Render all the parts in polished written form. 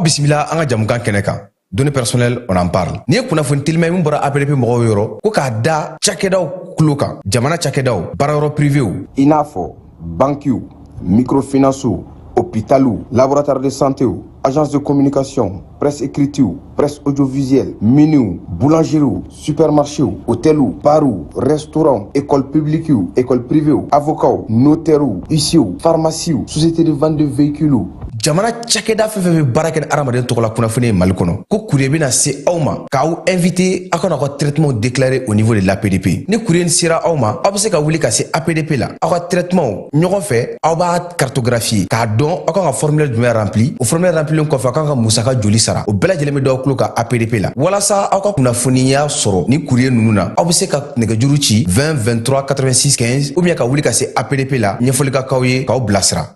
Bisimila an ka jamukan kɛnɛ kan, Données personnelles, on en parle. N'i ye kunnafoni telima min bɔra APDP mɔgɔw yɔrɔ ko k'a da cakɛdaw tulo kan, jamana cakɛdaw, baarayɔrɔ privéw, i n'a fɔ bankiw, microfinancew, hôpitaliw, laboratoire de santéw, agence de communication, presse écritew, presse audiovisuelle, miniw, boulangeriew, supermarchéw, hôteliw, barw, restaurant, école publiquew, école privéw, avocats, notairew, huissierw, pharmaciew, société de vente de véhicules, jamana cakɛda fɛn fɛn bɛ baara kɛ ni hadamaden tɔgɔ la kunnafoni ye Mali kɔnɔ, ko courrier bɛna se aw ma k'aw invité aw ka n'aw ka traitement déclarer au niveau de l'APDP. Ni courrier sera aw ma, aw bɛ se ka wuli ka se APDP la, aw ka traitement ɲɔgɔn fɛ, aw b'a cartographier k'a dɔn aw kan ka formulaire jumɛn rempli. O formulaire remplilen kɔfɛ, aw kan ka musaka joli sara, o bɛɛ lajɛlen bɛ d'aw tulo kan APDP la. Walasa aw ka kunnafoniya sɔrɔ ni courrier ninnu na, aw bɛ se ka nɛgɛjuru ci 20 23 86 15 ou bien ka wuli ka se APDP la, ɲɛfɔli ka k'aw ye k'aw bilasira.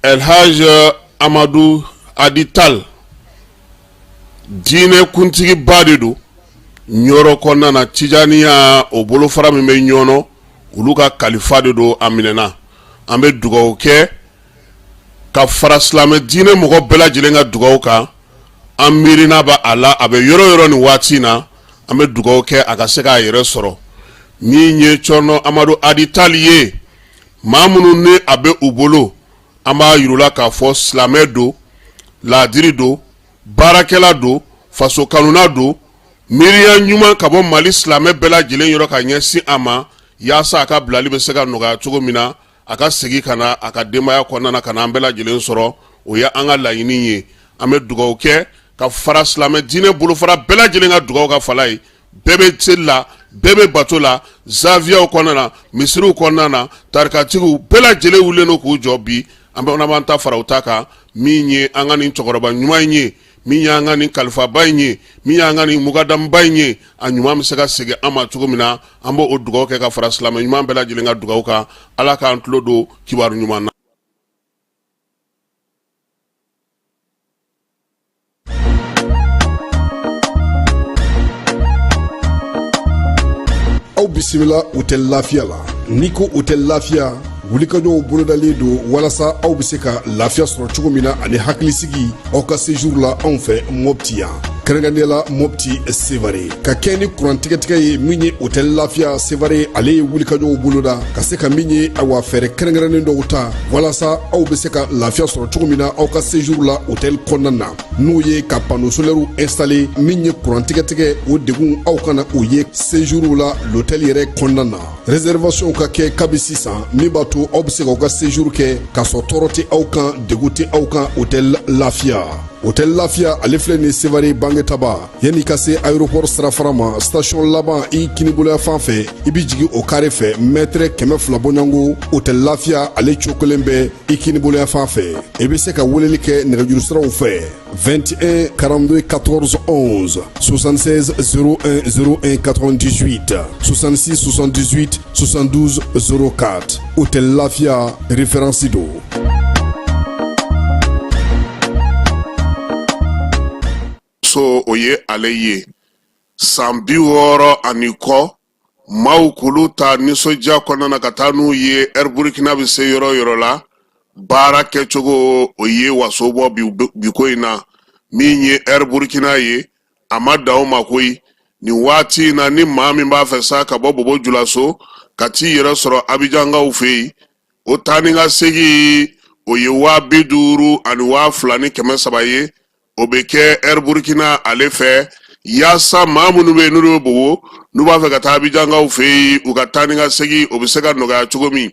El Hadj Amadu Adi Tal, diinɛ kuntigiba de don Ɲɔrɔ kɔnɔna na. Tijaniya o bolofara min bɛ Ɲɔnɔ, olu ka kalifa de don. A minɛna. An bɛ dugawu kɛ ka fara silamɛ diinɛ mɔgɔ bɛɛ lajɛlen ka dugawu kan. An miirina b'a a la, a bɛ yɔrɔ yɔrɔ nin waati in na. An bɛ dugawu kɛ a ka se k'a yɛrɛ sɔrɔ. Min ye Cɔrɔnɔ Amadu Adi Tal ye, maa minnu ni a bɛ u bolo, an b'a yir'u la k'a fɔ silamɛ don, laadiri don, baarakɛla don, faso kanuna don. Miiriya ɲuman ka bɔ Mali silamɛ bɛɛ lajɛlen yɔrɔ ka ɲɛsin a ma, yaasa a ka bilali bɛ se ka nɔgɔya cogo min na, a ka segin ka na a ka denbaya kɔnɔna na, ka na an bɛɛ lajɛlen sɔrɔ. O ye an ka laɲini ye. An bɛ dugawu kɛ ka fara silamɛ diinɛ bolofara bɛɛ lajɛlen ka dugawu ka fala ye. Bɛɛ bɛ seli la, bɛɛ bɛ bato la, zawiyaw kɔnɔna na, misiriw kɔnɔna na, tarikatigiw bɛɛ lajɛlen wulilen don k'u jɔ bi. An bɛ b'an ta fara u ta kan. Min ye an ka nin cɛkɔrɔba ɲuman in ye, min y'an ka nin kalifaba in ye, min y'an ka nin mukadamuba in ye, a ɲuman bɛ se ka segin an ma cogo min na, an b'o dugawu kɛ ka fara silamɛ ɲuman bɛɛ lajɛlen ka dugawu kan. Ala k'an tulo don kibaru ɲuman na. Aw bisimila Hôtel Lafiya la. N'i ko Hôtel Lafiya, wulikajɔw bolodalen don walasa aw bɛ se ka lafiya sɔrɔ cogo min na ani hakilisigi aw ka séjour la anw fɛ Mɔpti yan, kɛrɛnkɛrɛnnenya la Mɔpti Sevare. Ka kɛ ni kuran tigɛtigɛ ye, min ye Hôtel Lafiya Sevare, ale ye wulikajɔw boloda ka se ka min ye, awa, fɛɛrɛ kɛrɛnkɛrɛnnen dɔw ta walasa aw bɛ se ka lafiya sɔrɔ cogo min na aw ka séjour la hôtel kɔnɔna na, n'o ye ka panneau solaire installé. Min ye kuran tigɛtigɛ, o degun aw kana o ye séjour la l'hôtel yɛrɛ kɔnɔna na. Réservation ka kɛ kabi sisan, min b'a to aw bɛ se k'aw ka séjour kɛ k'a sɔrɔ tɔɔrɔ tɛ aw kan, degun tɛ aw kan. Hôtel Lafiya, Hôtel Lafiya, ale filɛ nin Sevare Bangetaba, yanni ka se aéroport sirafara ma, station laban i kiniboloya fan fɛ, i bɛ jigin o carré fɛ, mètre 200 bɔɲɔgɔnko, Hôtel Lafiya ale cokolen bɛ i kiniboloya fan fɛ. I bɛ se ka weleli kɛ nɛgɛjuru siraw fɛ: 21 42 14 11, 76 01 01 98, 66 78 72 04. Hôtel Lafiya, référence don. So o ye ale ye san 60 ani kɔ, maaw k'olu ta nisɔndiya kɔnɔna na ka taa n'u ye Air Burkina bɛ se yɔrɔ yɔrɔ la, baara kɛcogo o ye waso bɔ bi ko in na. Min ye Air Burkina ye, a ma dan o ma koyi. Nin waati in na, ni maa min b'a fɛ sa ka bɔ Bobo Julaso ka t'i yɛrɛ sɔrɔ Abijankaw fɛ yen, o taa ni ka segin o ye 50 000 ani 2300 ye. O bɛ kɛ Air Burkina ale fɛ, yaasa maa minnu bɛ yen n'olu bɛ Bobo, n'u b'a fɛ ka taa Abijankaw fɛ yen, u ka taa ni ka segin o bɛ se ka nɔgɔya cogo min.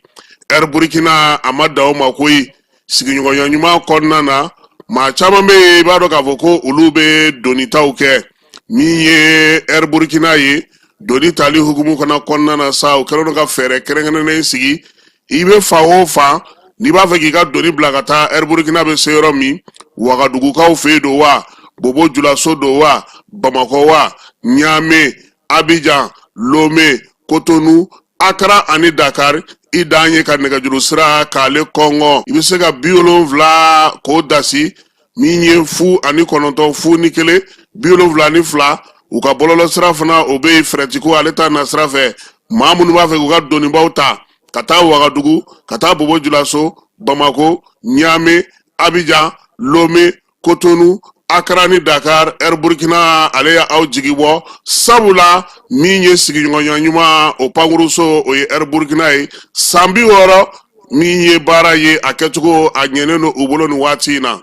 Air Burkina a ma dan o ma koyi. Sigiɲɔgɔnya ɲuman kɔnɔna na, maa caman bɛ yen, i b'a dɔn k'a fɔ ko olu bɛ donitaw kɛ. Min ye Air Burkina ye, doni tali hukumu fana kɔnɔna na sa, u kɛlen don ka fɛɛrɛ kɛrɛnkɛrɛnnen sigi. I bɛ fan o fan, n'i b'a fɛ k'i ka doni bila ka taa Air Burkina bɛ se yɔrɔ min, Wagadugukaw fɛ yen don wa, Bobo Julaso don wa, Bamakɔ wa, Ɲame, Abijan, Lome, Kotonu, Akara ani Dakar, i dan ye ka nɛgɛjuru sira k'ale kɔngɔ. I bɛ se ka 70 k'o dasi, min ye 0 ani 9, 0 ni 1, 72. U ka bɔlɔlɔ sira fana o bɛ yen, fɛrɛtiko ale ta nasira fɛ. Maa minnu b'a fɛ k'u ka donibaw ta ka taa Wagadugu, ka taa Bobo Julaso, Bamako, Ɲame, Abijan, Lome, Kotonu, Akara ni Dakar, Air Burkina ale ye aw jigi bɔ, sabula min ye sigiɲɔgɔnya ɲuman o pankuruso, o ye Air Burkina ye. San 60 min ye baara ye, a kɛcogo a ɲɛnen don u bolo nin waati in na.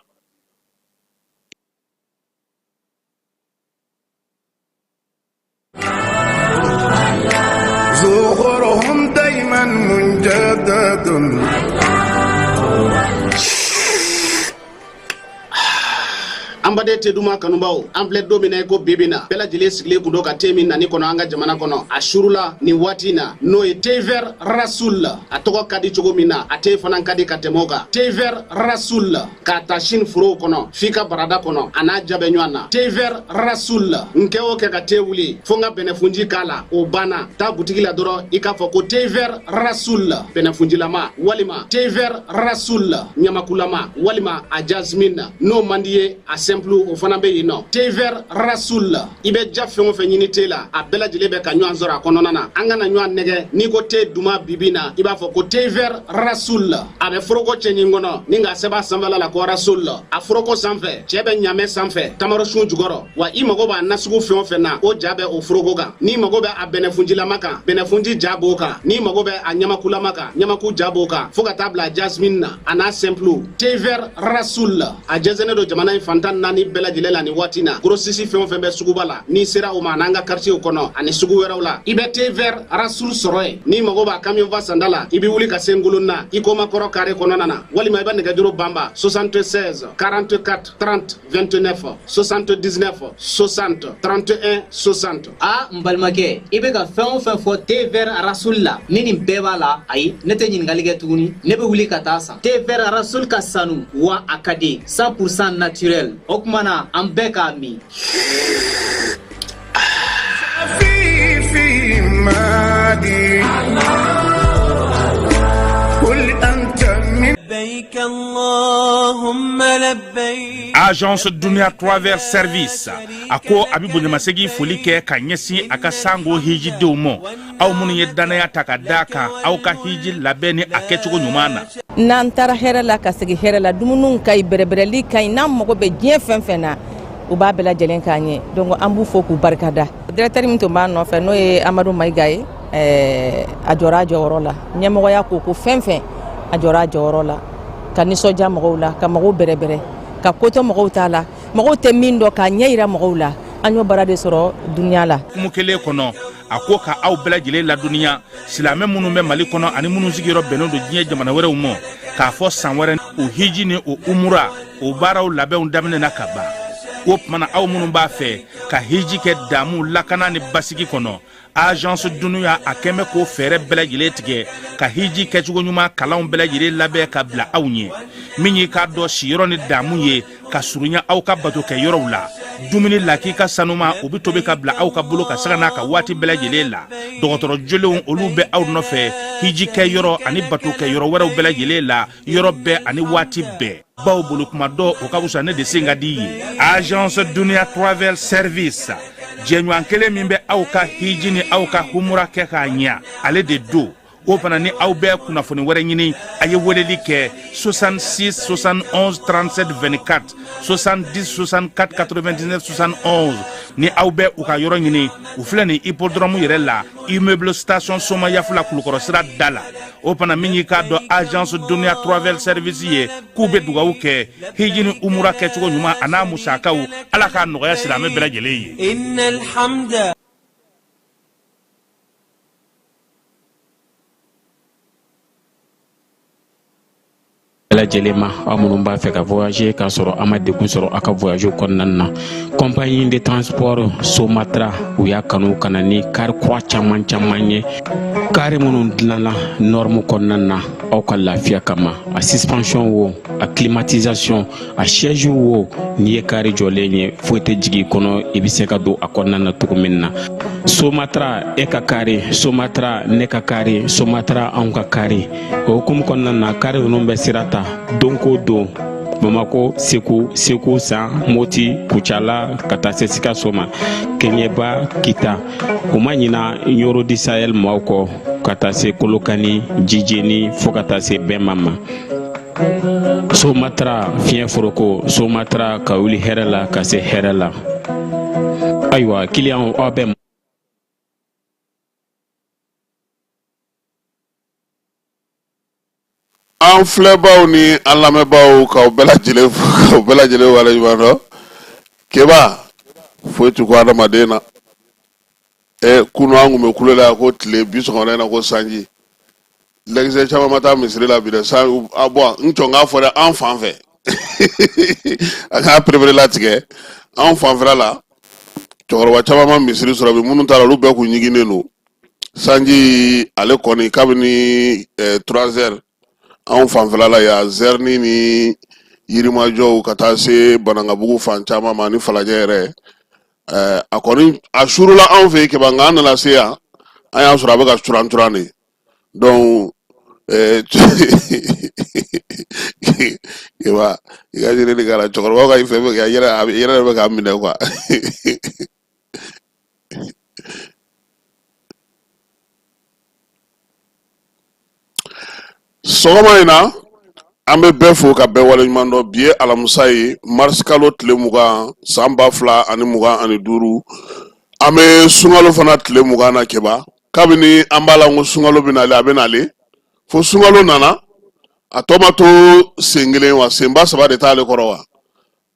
An baden te duman kanubaw, an filɛ don min na i ko bi bi na, bɛɛ lajɛlen sigilen kun don ka te min nani kɔnɔ an ka jamana kɔnɔ a surula nin waati in na, n'o ye thé vert Rasoul. A tɔgɔ ka di cogo min na, a te fana ka di ka tɛmɛ o kan. Thé vert Rasoul, k'a ta Chine forow kɔnɔ f'i ka barada kɔnɔ, a n'a ja bɛ ɲɔgɔn na. Thé vert Rasoul, n kɛ o kɛ ka te wuli fo n ka bɛnɛfunji k'a la, o banna. Taa butigi la dɔrɔn i k'a fɔ ko thé vert Rasoul bɛnɛfunjilama, walima thé vert Rasoul ɲamakulama, walima a jasmine. N'o man di ye, a simple o fana bɛ yen nɔ. Thé vert Rasoul, i bɛ ja fɛn o fɛn ɲini te la, a bɛɛ lajɛlen bɛ ka ɲɔgɔn sɔrɔ a kɔnɔna na. An kana ɲɔgɔn nɛgɛ, n'i ko te duman bibi na, i b'a fɔ ko thé vert Rasoul. A bɛ foroko cɛɲi kɔnɔ ni k'a sɛbɛn a sanfɛla la ko Rasoul. A foroko sanfɛ, cɛ bɛ ɲamɛ sanfɛ tamarosun jukɔrɔ. Wa i mago b'a nasugu fɛn o fɛn na, o ja bɛ o foroko kan. N'i mago bɛ a bɛnɛfunjilama kan, bɛnɛfunji ja b'o kan. N'i mago bɛ a ɲamakulama kan, ɲamaku ja b'o kan, fo ka taa bila jasmine na, a n'a simple. Thé vert Rasoul, a jɛnsɛnnen don jamana in fan 14 bɛɛ lajɛlen la nin waati na. Grossiste fɛn o fɛn bɛ suguba la, n'i sera o ma, n'an ka quartier kɔnɔ ani sugu wɛrɛw la, i bɛ thé vert Rasoul sɔrɔ yen. N'i mago b'a camion fa sanda la, i bɛ wuli ka se Ngolonna Ikoma kɔrɔ carré kɔnɔna na, walima i bɛ nɛgɛjuru banba 76 44 30 29, 79 60 31 60. A n balimakɛ, i bɛ ka fɛn o fɛn fɔ thé vert Rasoul la, ni nin bɛɛ b'a la, ayi, ne tɛ ɲininkali kɛ tuguni, ne bɛ wuli ka taa san. Thé vert Rasoul ka sanu wa a ka di, 100% naturel. O tuma na an bɛɛ k'a min. Agence Dunia Travel Service a ko a bɛ bonyamasegin foli kɛ ka ɲɛsin a ka sango hijidenw ma, aw minnu ye dannaya ta ka d'a kan aw ka hiji labɛn ni a kɛcogo ɲuman na. N'an taara hɛrɛ la ka segin hɛrɛ la, dumuniw ka ɲi, bɛrɛbɛrɛli ka ɲi, n'an mago bɛ diɲɛ fɛn fɛn na, u b'a bɛɛ lajɛlen k'an ye. Donc an b'u fo k'u barikada. Directeur min tun b'a nɔfɛ, n'o ye Amadu Mayiga ye, a jɔra a jɔyɔrɔ la. Ɲɛmɔgɔya ko fɛn fɛn, a jɔra a jɔyɔrɔ la ka nisɔndiya mɔgɔw la, ka mɔgɔw bɛrɛbɛrɛ, ka kotɔ mɔgɔw t'a la, mɔgɔw tɛ min dɔn k'a ɲɛ yira mɔgɔw la. An y'o baara de sɔrɔ Dunia la. Hukumu kelen kɔnɔ, a ko ka aw bɛɛ lajɛlen ladɔnniya, silamɛ minnu bɛ Mali kɔnɔ ani minnu sigiyɔrɔ bɛnnen don diɲɛ jamana wɛrɛw ma, k'a fɔ san wɛrɛ o hiji ni o umura o baaraw labɛnw daminɛna ka ban. O tuma na, aw minnu b'a fɛ ka hiji kɛ damu, lakana ni basigi kɔnɔ, Agence Dunia a kɛn bɛ k'o fɛɛrɛ bɛɛ lajɛlen tigɛ ka hiji kɛcogo ɲuman kalanw bɛɛ lajɛlen labɛn ka bila aw ɲɛ. Min y'i k'a dɔn siyɔrɔ ni damu ye ka surunya aw ka bato kɛ yɔrɔw la, dumuni lakika sanuma o bɛ tobi ka bila aw ka bolo ka sanga n'a ka waati bɛɛ lajɛlen la. Dɔgɔtɔrɔ jolenw olu bɛ aw nɔfɛ hiji kɛ yɔrɔ ani bato kɛ yɔrɔ wɛrɛw bɛɛ lajɛlen la, yɔrɔ bɛɛ ani waati bɛɛ, baw bolo kuma dɔ o ka fisa ne de sen ka di ye. Agence Dunia Travel Service, jɛɲɔgɔn kelen min bɛ aw ka hiji ni aw ka humura kɛ k'a ɲa, ale de don. O fana ni aw bɛ kunnafoni wɛrɛ ɲini, a ye weleli kɛ 66 71 37 24, 70 64 99 71. Ni aw bɛ u ka yɔrɔ ɲini, u filɛ nin hippodrome yɛrɛ la, immeuble station Somayafula, Kulukɔrɔ sira da la. O fana min y'i k'a dɔn Agence Dunia Travel Service ye, k'u bɛ dugawu kɛ hiji ni umura kɛcogo ɲuman a n'a musakaw, Ala k'a nɔgɔya silamɛ bɛɛ lajɛlen ye. Lajɛlen ma, aw minnu b'a fɛ ka voyager k'a sɔrɔ a ma degun sɔrɔ aw ka voyage kɔnɔna na, compagnie de transport Somatra u y'a kanu ka na ni kari kura caman caman ye, kari minnu dilanna norme kɔnɔna na aw ka lafiya kama. A suspension wo, a climatisation, a siège wo, n'i ye kari jɔlen ye, foyi tɛ jigin i kɔnɔ, i bɛ se ka don a kɔnɔna na cogo min na. Somatra e ka kari, Somatra ne ka kari, Somatra anw ka kari. O hukumu kɔnɔna na, kari ninnu bɛ sira ta don ko don. Bamako, Segu, Segu San, Moti, Kucala ka taa se Sikaso ma, Keɲeba, Kita. U ma ɲina Ɲoro di Sahel maaw kɔ ka taa se Kolokani, Jijeni fo ka taa se Bɛma ma. Somatra fiɲɛ foroko, Somatra ka wuli hɛrɛ la ka se hɛrɛ la. Ayiwa kiliyanw aw bɛ An filɛbaw ni an lamɛnbaaw, k'aw bɛɛ lajɛlen fo, k'aw bɛɛ lajɛlen waleɲuman dɔn. Keba, foyi tɛ ko adamaden na. Ɛ, kunu an kun bɛ kule la ko tile, bi sɔgɔmada in na ko sanji. Lɛkisɛ caman ma taa misiri la bi dɛ. San a bɔn n cɔn k'a fɔ dɛ, an fan fɛ, an k'a perepere latigɛ, an fanfɛla la, cɛkɔrɔba caman ma misiri sɔrɔ bi. Minnu taara, olu bɛɛ kun ɲiginnen don. Sanji ale kɔni, kabini 3 heures anw fanfɛla la yan, Zɛrini ni Yirimajɔw ka taa se Banankabugu fan caman ma ni Falajɛ yɛrɛ, a kɔni a suurula anw fɛ yen Keba, nka an nana se yan, an y'a sɔrɔ a bɛ ka curan curan de. Donc Keba, i ka jiri de k'a la, cɛkɔrɔbaw ka fɛn bɛ kɛ, a yɛrɛ a yɛrɛ bɛ k'a minɛ quoi. Sɔgɔma in na, an bɛ bɛɛ fo ka bɛɛ waleɲuman dɔn. Bi ye alamisa ye, marisi kalo tile 20, san 2025. An bɛ sunkalo fana tile 20 na. Keba, kabini an b'a la ko sunkalo bɛ nale, a bɛ nale, fo sunkalo nana, a tɔ ma to sen kelen wa, senba saba de t'ale kɔrɔ wa.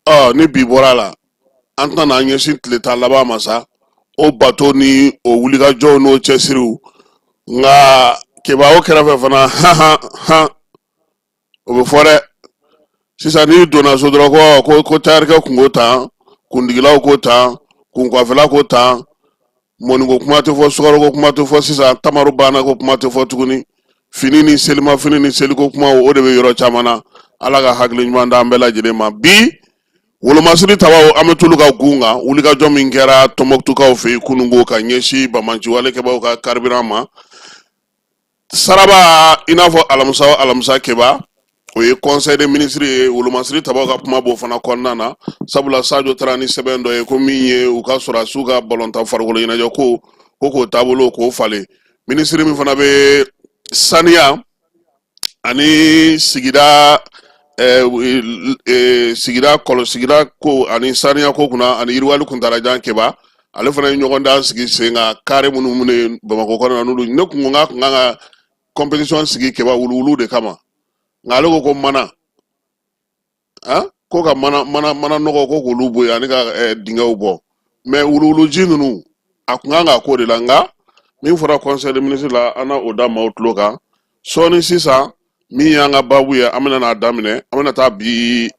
Ɔ, ni bi bɔra a la, an tɛna n'an ɲɛsin tile 10 laban ma sa, o bato ni o wulikajɔw n'o cɛsiriw. Nka Keba, o kɛrɛfɛ fana, han han han, o bɛ fɔ dɛ. Sisan n'i donna so dɔrɔn, ko tayɛrikɛ kun ko tan, kundigilaw ko tan, kunkwafɛla ko tan, mɔniko kuma tɛ fɔ, sukaroko kuma tɛ fɔ, sisan tamaro banna ko kuma tɛ fɔ tuguni. Fini ni selimafini ni seliko kuma, o de bɛ yɔrɔ caman na. Ala ka hakili ɲuman d'an bɛɛ lajɛlen ma. Bi wolomasiri tabaw, an bɛ t'olu ka gun kan. Wulikajɔ min kɛra Tɔnbɔkutukaw fɛ yen kununko ka ɲɛsin banbaanciwalekɛbaaw ka carburant ma, saraba i n'a fɔ alamisa o alamisa, Keba, o ye conseil des ministres ye. Wolomasiri tabaw ka kuma b'o fana kɔnɔna na, sabula Sajo taara ni sɛbɛn dɔ ye ko min ye u ka sɔrɔdasiw ka balontan farikolo ɲɛnajɛ ko k'o taabolo k'o falen. Minisiri min fana bɛ saniya ani sigida sigida kɔlɔ sigida ko ani saniya ko kunna ani yiriwali kuntalajan, Keba, ale fana ye ɲɔgɔndan sigi sen kan kare minnu minnu Bamakɔ kɔnɔna n'olu. Ne kun ko n k'a kun kan ka compétition sigi, Keba, wuluwulu de kama, nka ale ko ko mana han ko ka mana mana mana nɔgɔ ko k'olu bɔ yen ani ka dingɛw bɔ, mais wuluwuluji ninnu, a kun kan k'a k'o de la. Nka min fɔra conseil des ministres la, an na o da maaw tulo kan sɔɔni. Sisan, min y'an ka baabu ye, an bɛna n'a daminɛ. An bɛna taa bi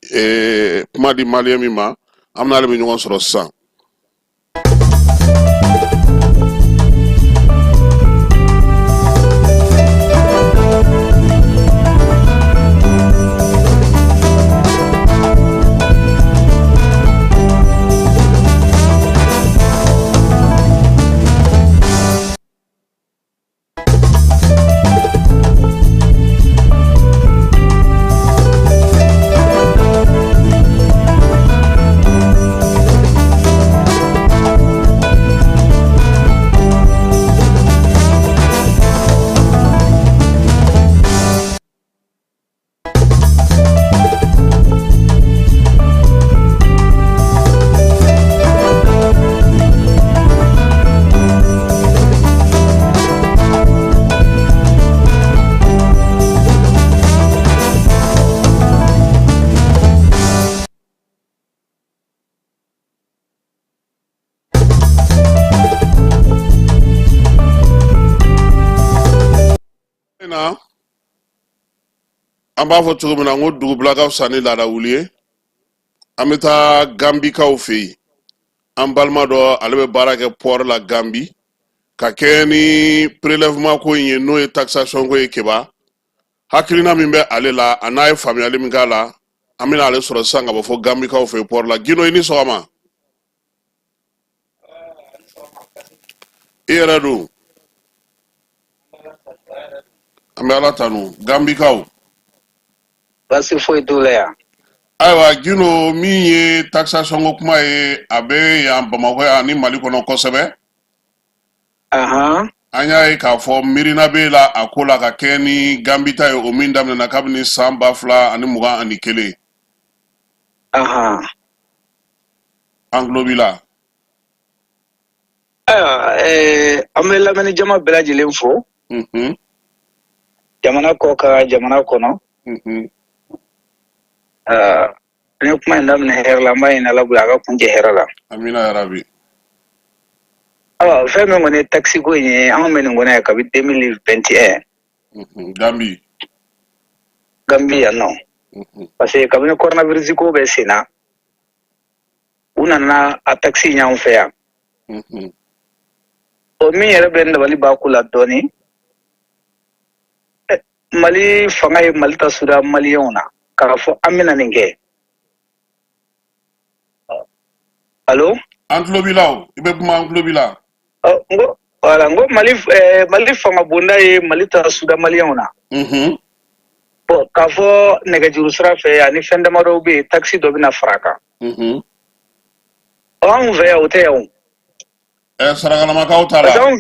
kuma di maliyɛn min ma, an bɛna ale bɛ ɲɔgɔn sɔrɔ sisan. Na an b'a fɔ cogo min na, n ko dugubila ka fisa ni laada wuli ye. An bɛ taa Gambikaw fɛ yen. An balima dɔ, ale bɛ baara kɛ port la Gambi, ka kɛɲɛ ni prélèvement ko in ye, n'o ye taxation ko ye. Keba, hakilina min bɛ ale la, a n'a ye faamuyali min k'a la, an bɛna ale sɔrɔ sisan ka bɔ fɔ Gambikaw fɛ yen port la. Gindo, i ni sɔgɔma. I yɛrɛ dun? An bɛ Ala tanu. Gambikaw? Baasi foyi t'u la yan. Ayiwa Gindo, min ye taxation ko kuma ye, a bɛ yan Bamakɔ yan ani Mali kɔnɔ kosɛbɛ. An y'a ye k'a fɔ miirina b'e la a ko la ka kɛɲɛ ni Gambi ta ye, o min daminɛna kabini san 2021. An tulo b'i la. Ayiwa, an bɛ lamɛnni jama bɛɛ lajɛlen fo. Jamana kɔ kan, jamana kɔnɔ. An ye kuma in daminɛ hɛrɛ la, an b'a ɲini Ala bolo a ka kuncɛ hɛrɛ la. Amina yarabi. Ayiwa, fɛn min kɔni ye taxe ko in ye, anw bɛ nin kɔnɔ yan kabi 2021. Gambi. Gambi yan nɔ. Parce que kabini coronavirus ko bɛ sen na, u nana a taxe in y'anw fɛ yan. O min yɛrɛ bɛ n dabali ban ko la dɔɔni, Mali fanga ye Mali ta suda maliyɛnw na k'a fɔ an bɛna nin kɛ. Alo? An tulo b'i la o, i bɛ kuma, an tulo b'i la. N ko voilà, n ko Mali Mali fanga bonda ye Mali ta suda maliyɛnw na. Bon, k'a fɔ nɛgɛjuru sira fɛ ani fɛn damadɔw bɛ yen, taxe dɔ bɛna fara a kan. Ɔ, anw fɛ yan o tɛ yan o. Sarakanamakaw t'a la.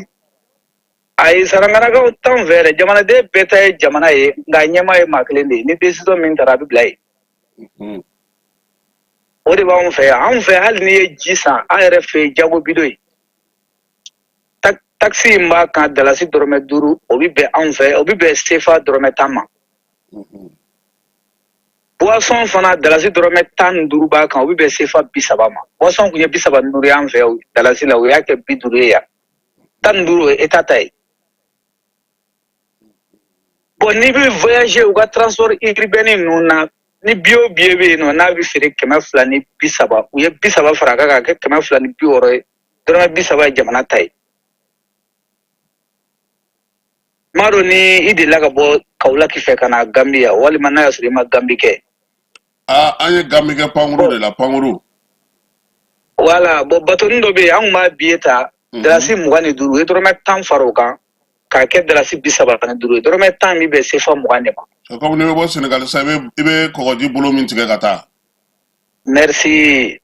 Ayi, sarankanakaw t'anw fɛ dɛ. Jamanaden bɛɛ ta ye jamana ye, nka ɲɛmaa ye maa kelen de ye. Ni décision min tara, a bɛ bila yen. O de b'anw fɛ yan. Anw fɛ, hali n'i ye ji san an yɛrɛ fɛ yen, jago bidon ye, taxe in b'a kan dalasi dɔrɔmɛ 5, o bɛ bɛn anw fɛ, o bɛ bɛn sefa dɔrɔmɛ 10 ma. Boisson fana, dalasi dɔrɔmɛ 15 b'a kan, o bɛ bɛn sefa 30 ma. Boisson kun ye 35 ye an fɛ dalasi la, o y'a kɛ 50 ye yan. 15 o ye État ta ye. Bon, n'i bɛ voyager u ka transport urbain ninnu na, ni billet o billet bɛ yen nɔ n'a bɛ feere 230, u ye 30 fara a kan k'a kɛ 260 ye, dɔrɔmɛ 30 ye jamana ta ye. N m'a dɔn ni i delila ka bɔ Kawulaki fɛ ka na Gambi yan, walima n'a y'a sɔrɔ i ma Gambi kɛ. Aa, an ye Gambi kɛ pankuru de la, pankuru. Voilà, bon, batoni dɔ bɛ yen, an tun b'a billet ta dalasi 25, u ye dɔrɔmɛ 10 fara o kan k'a kɛ dalasi 35 ye. Dɔrɔmɛ 10 bɛ bɛn sefa 20 de ma. Komi n'i bɛ bɔ Senegali sisan, i bɛ kɔgɔji bolo min tigɛ ka taa. Merci.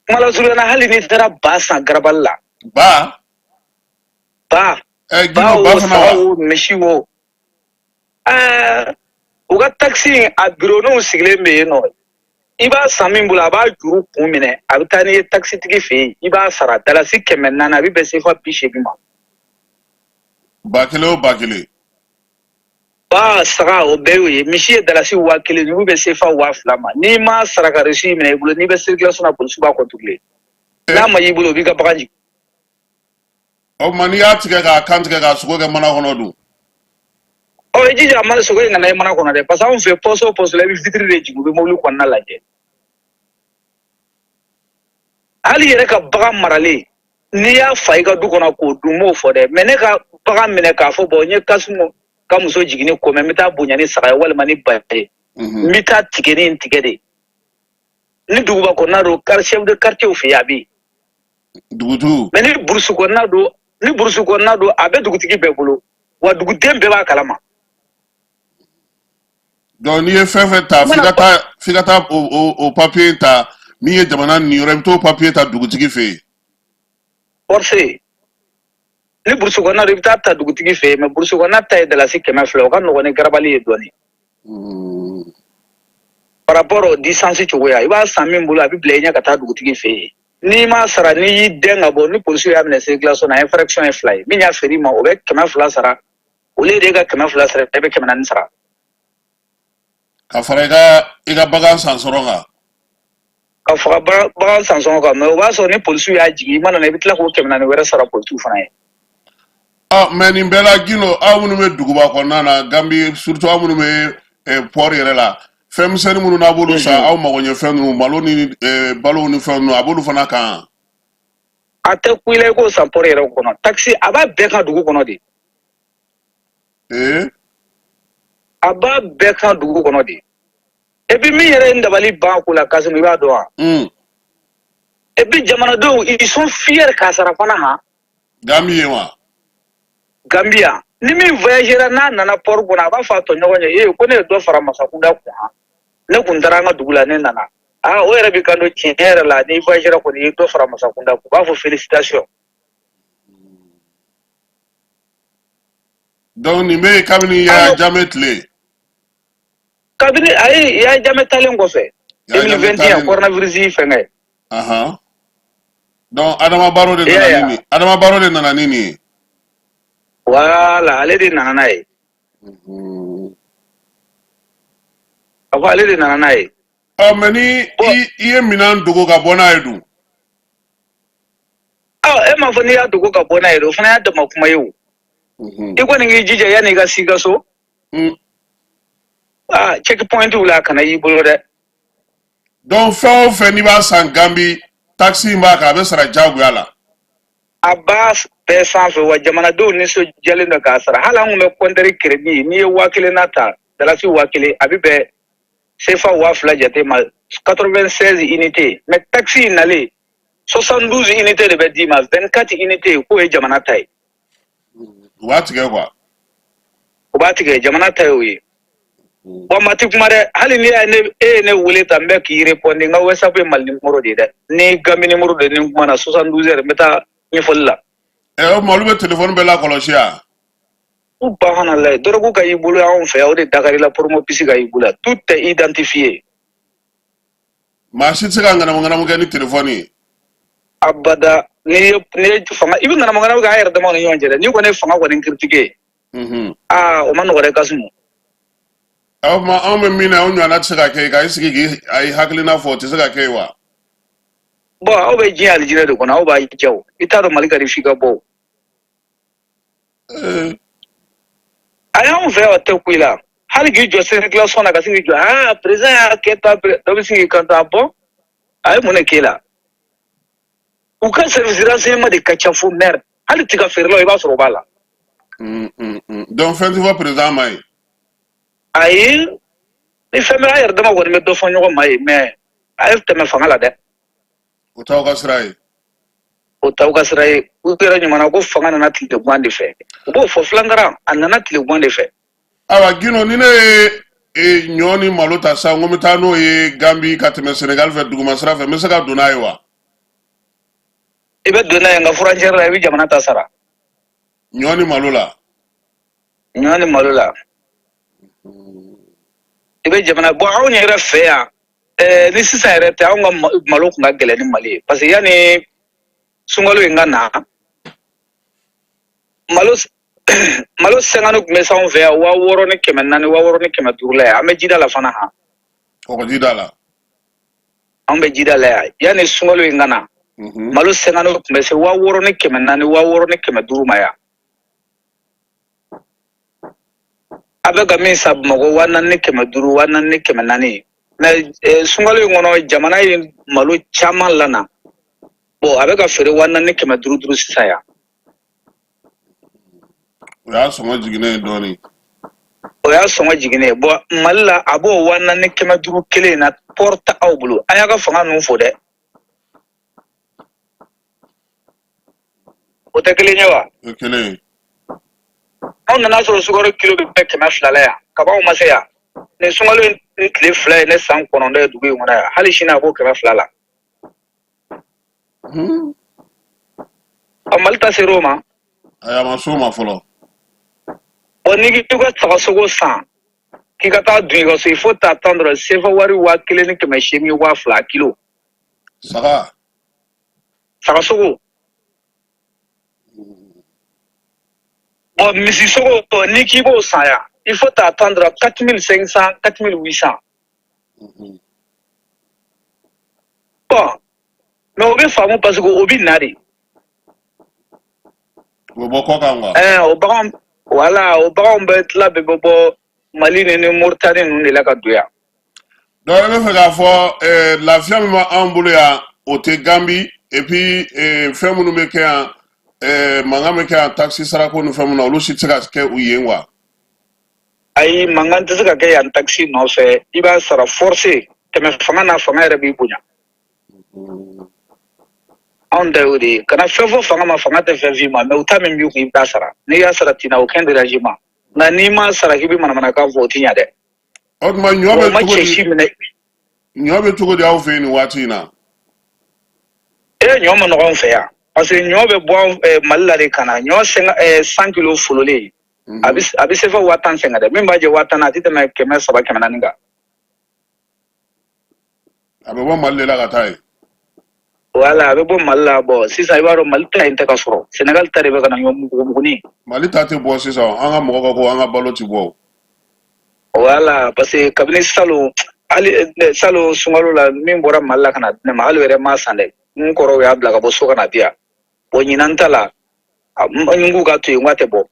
Kuma lasurunya na, hali n'i taara ba san garabali la. Ba? Ba. Ba o, saga o, misi o. U ka taxe, a bureau sigilen bɛ yen nɔ. I b'a san min bolo, a b'a juru kun minɛ, a bɛ taa n'i ye taxitigi fɛ yen, i b'a sara dalasi 400, a bɛ bɛn sefa 80 ma. Ba kelen o ba kelen. Ba, saga, o bɛɛ y'o ye. Misi ye dalasi 1000, n'u bɛ sefa 2000 ma. N'i ma sara ka reçu minɛ i bolo, n'i bɛ circulation na, polisiw b'a contrôler. N'a ma y'i bolo, o b'i ka bagan jigin. O tuma n'i y'a tigɛ k'a kan tigɛ k'a sogo kɛ mana kɔnɔ dun? Ɔ, i jija a mana sogo in kana ye mana kɔnɔ dɛ, parce que anw fɛ, poste o poste la, i bɛ vitre de jigin, u bɛ mobili kɔnɔna lajɛ. Hali i yɛrɛ ka bagan maralen, n'i y'a fa i ka du kɔnɔ k'o dun, m'o fɔ dɛ, mais ne ka bagan minɛ k'a fɔ bon, n ye Kasimu ka muso jiginni ko mɛn, n bɛ taa bonya ni saga ye walima ni ba ye, n bɛ taa tigɛ ni tigɛ de. Ni duguba kɔnɔna don, chef de quartier fɛ yen, a bɛ yen. Dugutigiw. Mais ni burusi kɔnɔna don, ni burusi kɔnɔna don, a bɛ dugutigi bɛɛ bolo wa, duguden bɛɛ b'a kalama. Donc n'i ye fɛn fɛn ta, f'i ka taa o papier ta min ye jamana niyɔrɔ, i bɛ t'o papier ta dugutigi fɛ yen. Forcé. Ni burusi kɔnɔna don, i bɛ taa ta dugutigi fɛ yen, mais burusi kɔnɔna ta ye dalasi 200, o ka nɔgɔn ni garabali ye dɔɔnin. Par rapport au distance cogoya, i b'a san min bolo, a bɛ bila i ɲɛ ka taa dugutigi fɛ yen. N'i m'a sara, n'i y'i dɛn ka bɔ, ni polisiw y'a minɛ circulation na, infraction ye fila ye. Min y'a feere i ma, o bɛ 200 sara. Au lieu de e ka 200 sara, e bɛ 400 sara. Ka fara i ka bagan san sɔrɔ kan. Ka fara bagan san sɔngɔ kan, mais o b'a sɔrɔ ni polisiw y'a jigin, i mana na, i bɛ tila k'o 400 wɛrɛ sara polisiw fana ye. Ɔ, mais nin bɛɛ la Gindo, aw minnu bɛ duguba kɔnɔna na Gambi, surtout aw minnu bɛ port yɛrɛ la, fɛn misɛnnin minnu n'a b'olu san, aw mago ɲɛ fɛn ninnu, malo ni balow ni fɛn ninnu, a b'olu fana kan. A tɛ ku i la i k'o san port yɛrɛ kɔnɔ. Taxe a b'a bɛɛ kan dugu kɔnɔ de. A b'a bɛɛ kan dugu kɔnɔ de. Et puis min yɛrɛ ye n dabali ban ko la, Kasimu, i b'a dɔn wa? Et puis jamanadenw, ils sont fiers k'a sara fana han. Gambi ye wa? Gambia, ni min voyagera n'a nana port kɔnɔ, a b'a fɔ a tɔɲɔgɔn ye: ee, ko ne ye dɔ fara masakunda kun han, ne kun taara an ka dugu la, ne nana. Aa, o yɛrɛ b'i kanto tiɲɛ yɛrɛ la, n'i voyagera kɔni, i ye dɔ fara masakunda, u b'a fɔ félicitation. Donc nin bɛ yen kabini Yaya Jammeh tile. Kabini ayi, Yaya Jammeh talen kɔfɛ, 2021 coronavirus fɛngɛ. Ahan, donc Adama Barrow de nana ni nin, Adama Barrow de nana ni nin ye. Voilà, ale de nana n'a ye. A ko ale de nana n'a ye. Ɔ, mais ni i ye minɛn dogo ka bɔ n'a ye dun? Ɔ, e m'a fɔ n'i y'a dogo ka bɔ n'a ye, o fana y'a dama kuma ye o. I kɔni k'i jija yanni i ka s'i ka so. Aa, check point la, a kana y'i bolo dɛ. Donc fɛn o fɛn n'i b'a san Gambi, taxe in b'a kan, a bɛ sara diyagoya la. A b'a bɛɛ sanfɛ wa, jamanadenw nisɔndiyalen don k'a sara. Hali an kun bɛ compteur crédit, n'i ye 1000 na ta, dalasi 1000, a bɛ bɛn CFA 2000 jate ma, 96 unité. Mais taxe in nalen, 72 unité de bɛ d'i ma, 24 unité k'o ye jamana ta ye. U b'a tigɛ quoi. U b'a tigɛ, jamana ta ye o ye. Wa ma ti kuma dɛ, hali ni y'a ne e ye ne wele tan, n bɛ k'i répondre, n ka WhatsApp ye Mali numéro de ye dɛ. Ni Gambi numéro de, ni n kumana 72 heures, n bɛ taa ɲɛfɔli la. Ɛ, o tuma olu bɛ téléphone bɛɛ lakɔlɔsi yan. U bahana dɔrɔgu ka y'i bolo anw fɛ yan, o de dakari la, promo puce ka y'i bolo yan, tout est identifié. Maa si tɛ se ka ŋanamu ŋanamu kɛ ni téléphone ye. Abada. N'i ye fanga, i bɛ ŋanamu ŋanamu kɛ a yɛrɛ damaw ni ɲɔgɔn cɛ dɛ. N'i kɔni ye fanga kɔni critiquer, aa, o ma nɔgɔ dɛ, Kasimu. O tuma anw bɛ min na, o ɲɔgɔnna tɛ se ka kɛ ka i sigi k'i a ye hakilina fɔ, o tɛ se ka kɛ yen wa? Bon, aw bɛ diɲɛ alijinɛ de kɔnɔ, aw b'a jɛ o. I t'a dɔn Mali ka di f'i ka bɔ o. A y'anw fɛ yan, o tɛ ku i la. Hali k'i jɔ circulation na, ka sin k'i jɔ, aa, président y'a kɛ tan, dɔ bɛ sin k'i kanto, a bɔn, a ye mun de k'e la? U ka service renseignement de ka ca fo merde. Hali tiga feerelaw, i b'a sɔrɔ o b'a la. Donc fɛn tɛ fɔ président ma ye. Ayi, ni fɛn bɛ, an yɛrɛ dama kɔni bɛ dɔ fɔ ɲɔgɔn ma ye, mais a ye tɛmɛ fanga la dɛ. O t'aw ka sira ye. O t'aw ka sira ye. U yɛrɛ ɲuman ko fanga nana tile guwan de fɛ, u b'o fɔ filankaran, a nana tile guwan de fɛ. Ayiwa Gindo, ni ne ye ɲɔ ni malo ta sisan, ko n bɛ taa n'o ye Gambi ka tɛmɛ Senegal fɛ duguma sira fɛ, n bɛ se ka don n'a ye wa? I bɛ don n'a ye, nka frontière la, i bɛ jamana ta sara. Ɲɔ ni malo la. Ɲɔ ni malo la, i bɛ jamana bɔn. Anw yɛrɛ fɛ yan, ni sisan yɛrɛ tɛ, anw ka malo tun ka gɛlɛn ni Mali ye, parce que yanni sunkalo in ka na, malo 50 tun bɛ s'anw fɛ yan 6400, 6500 la yan. An bɛ jida la fana han. Kɔgɔjida la. An bɛ jida la yan. Yanni sunkalo in ka na, malo 50 tun bɛ se 6400, 6500 ma yan. A bɛ ka min san Bamakɔ, 4500, 4400. Mais sunkalo in kɔnɔ, jamana ye malo caman lana. Bon, a bɛ ka feere 4500 duuru sisan yan. O y'a sɔngɔ jiginnen ye dɔɔnin. O y'a sɔngɔ jiginnen ye. Bon, Mali la, a b'o 4500 kelen in na. Port tɛ aw bolo. An y'a ka fanga ninnu fo dɛ, o tɛ kelen ye wa? O kelen ye. Anw nana sɔrɔ sukaro kilo bɛ 200 la yan, kabaw ma se yan. Nin sunkalo in ni tile 2 ye ne san 9 ye dugu in kɔnɔ yan, hali sini a b'o 200 la. Ɔ, Mali ta ser'o ma? Ayi, a ma s'o ma fɔlɔ. Bon, n'i k'i ka sagasogo san k'i ka taa dun i ka so, il faut t'attendre CFA wari 1800, 2000 kilo. Saga. Sagasogo. Bon, misisogo, n'i k'i b'o san yan, il faut t'attendre 4500, 4800. Bon, mais o bɛ faamu parce que o bɛ na de. O bɛ bɔ kɔkan quoi. Ɛɛ, o baganw, voilà, o baganw bɛ tila bɛɛ bɛ bɔ Mali ni Moritani ninnu de la ka don yan. Donc e bɛ fɛ k'a fɔ lafiya min b'anw bolo yan, o tɛ Gambi, et puis fɛn minnu bɛ kɛ yan, mankan bɛ kɛ yan taxe sarako ni fɛn minnu na, olu si tɛ se ka kɛ u yen quoi. Ayi, mankan tɛ se ka kɛ yan taxe nɔfɛ. I b'a sara forcé, tɛmɛ fanga na, fanga yɛrɛ b'i bonya. Anw ta y'o de ye, kana fɛn fɔ fanga ma, fanga tɛ fɛn f'i ma, mais u ta min b'i kun, i b'a sara. N'i y'a sara, tu n'as aucun dérangement. Nka n'i m'a sara k'i bɛ manamanakan fɔ, o tɛ ɲɛ dɛ. O tuma ɲɔ O bɛ ma cogo cɛ si di? minɛ. Ɲɔ bɛ cogo di aw fɛ yen nin waati in na? E, ɲɔ ma nɔgɔ anw fɛ yan, parce que ɲɔ bɛ bɔ Mali la de ka na. Ɲɔ 100 kilo fololen, a bɛ se fɔ 10 000 sɛngɛ dɛ. Min b'a jɛ 10 000 na, a tɛ tɛmɛ 300, 400 kan. A bɛ bɔ Mali de la ka taa yen. Wala, a bɛ bɔ Mali la. Bɔn, sisan i b'a dɔn, Mali ta in tɛ ka sɔrɔ, Senegal ta de bɛ ka na, ɲɔ mugumugunin. Mali ta tɛ bɔ sisan. An ka mɔgɔ ka ko an ka balo ti bɔ o. Wala, parce que kabini salon, hali salon sunkalo la, min bɔra Mali la ka na di ne ma, hali o yɛrɛ ma san dɛ. N kɔrɔw y'a bila ka bɔ so ka na di yan. Bɔn, ɲinan ta la, n k'u ka to yen, n k'a tɛ bɔ.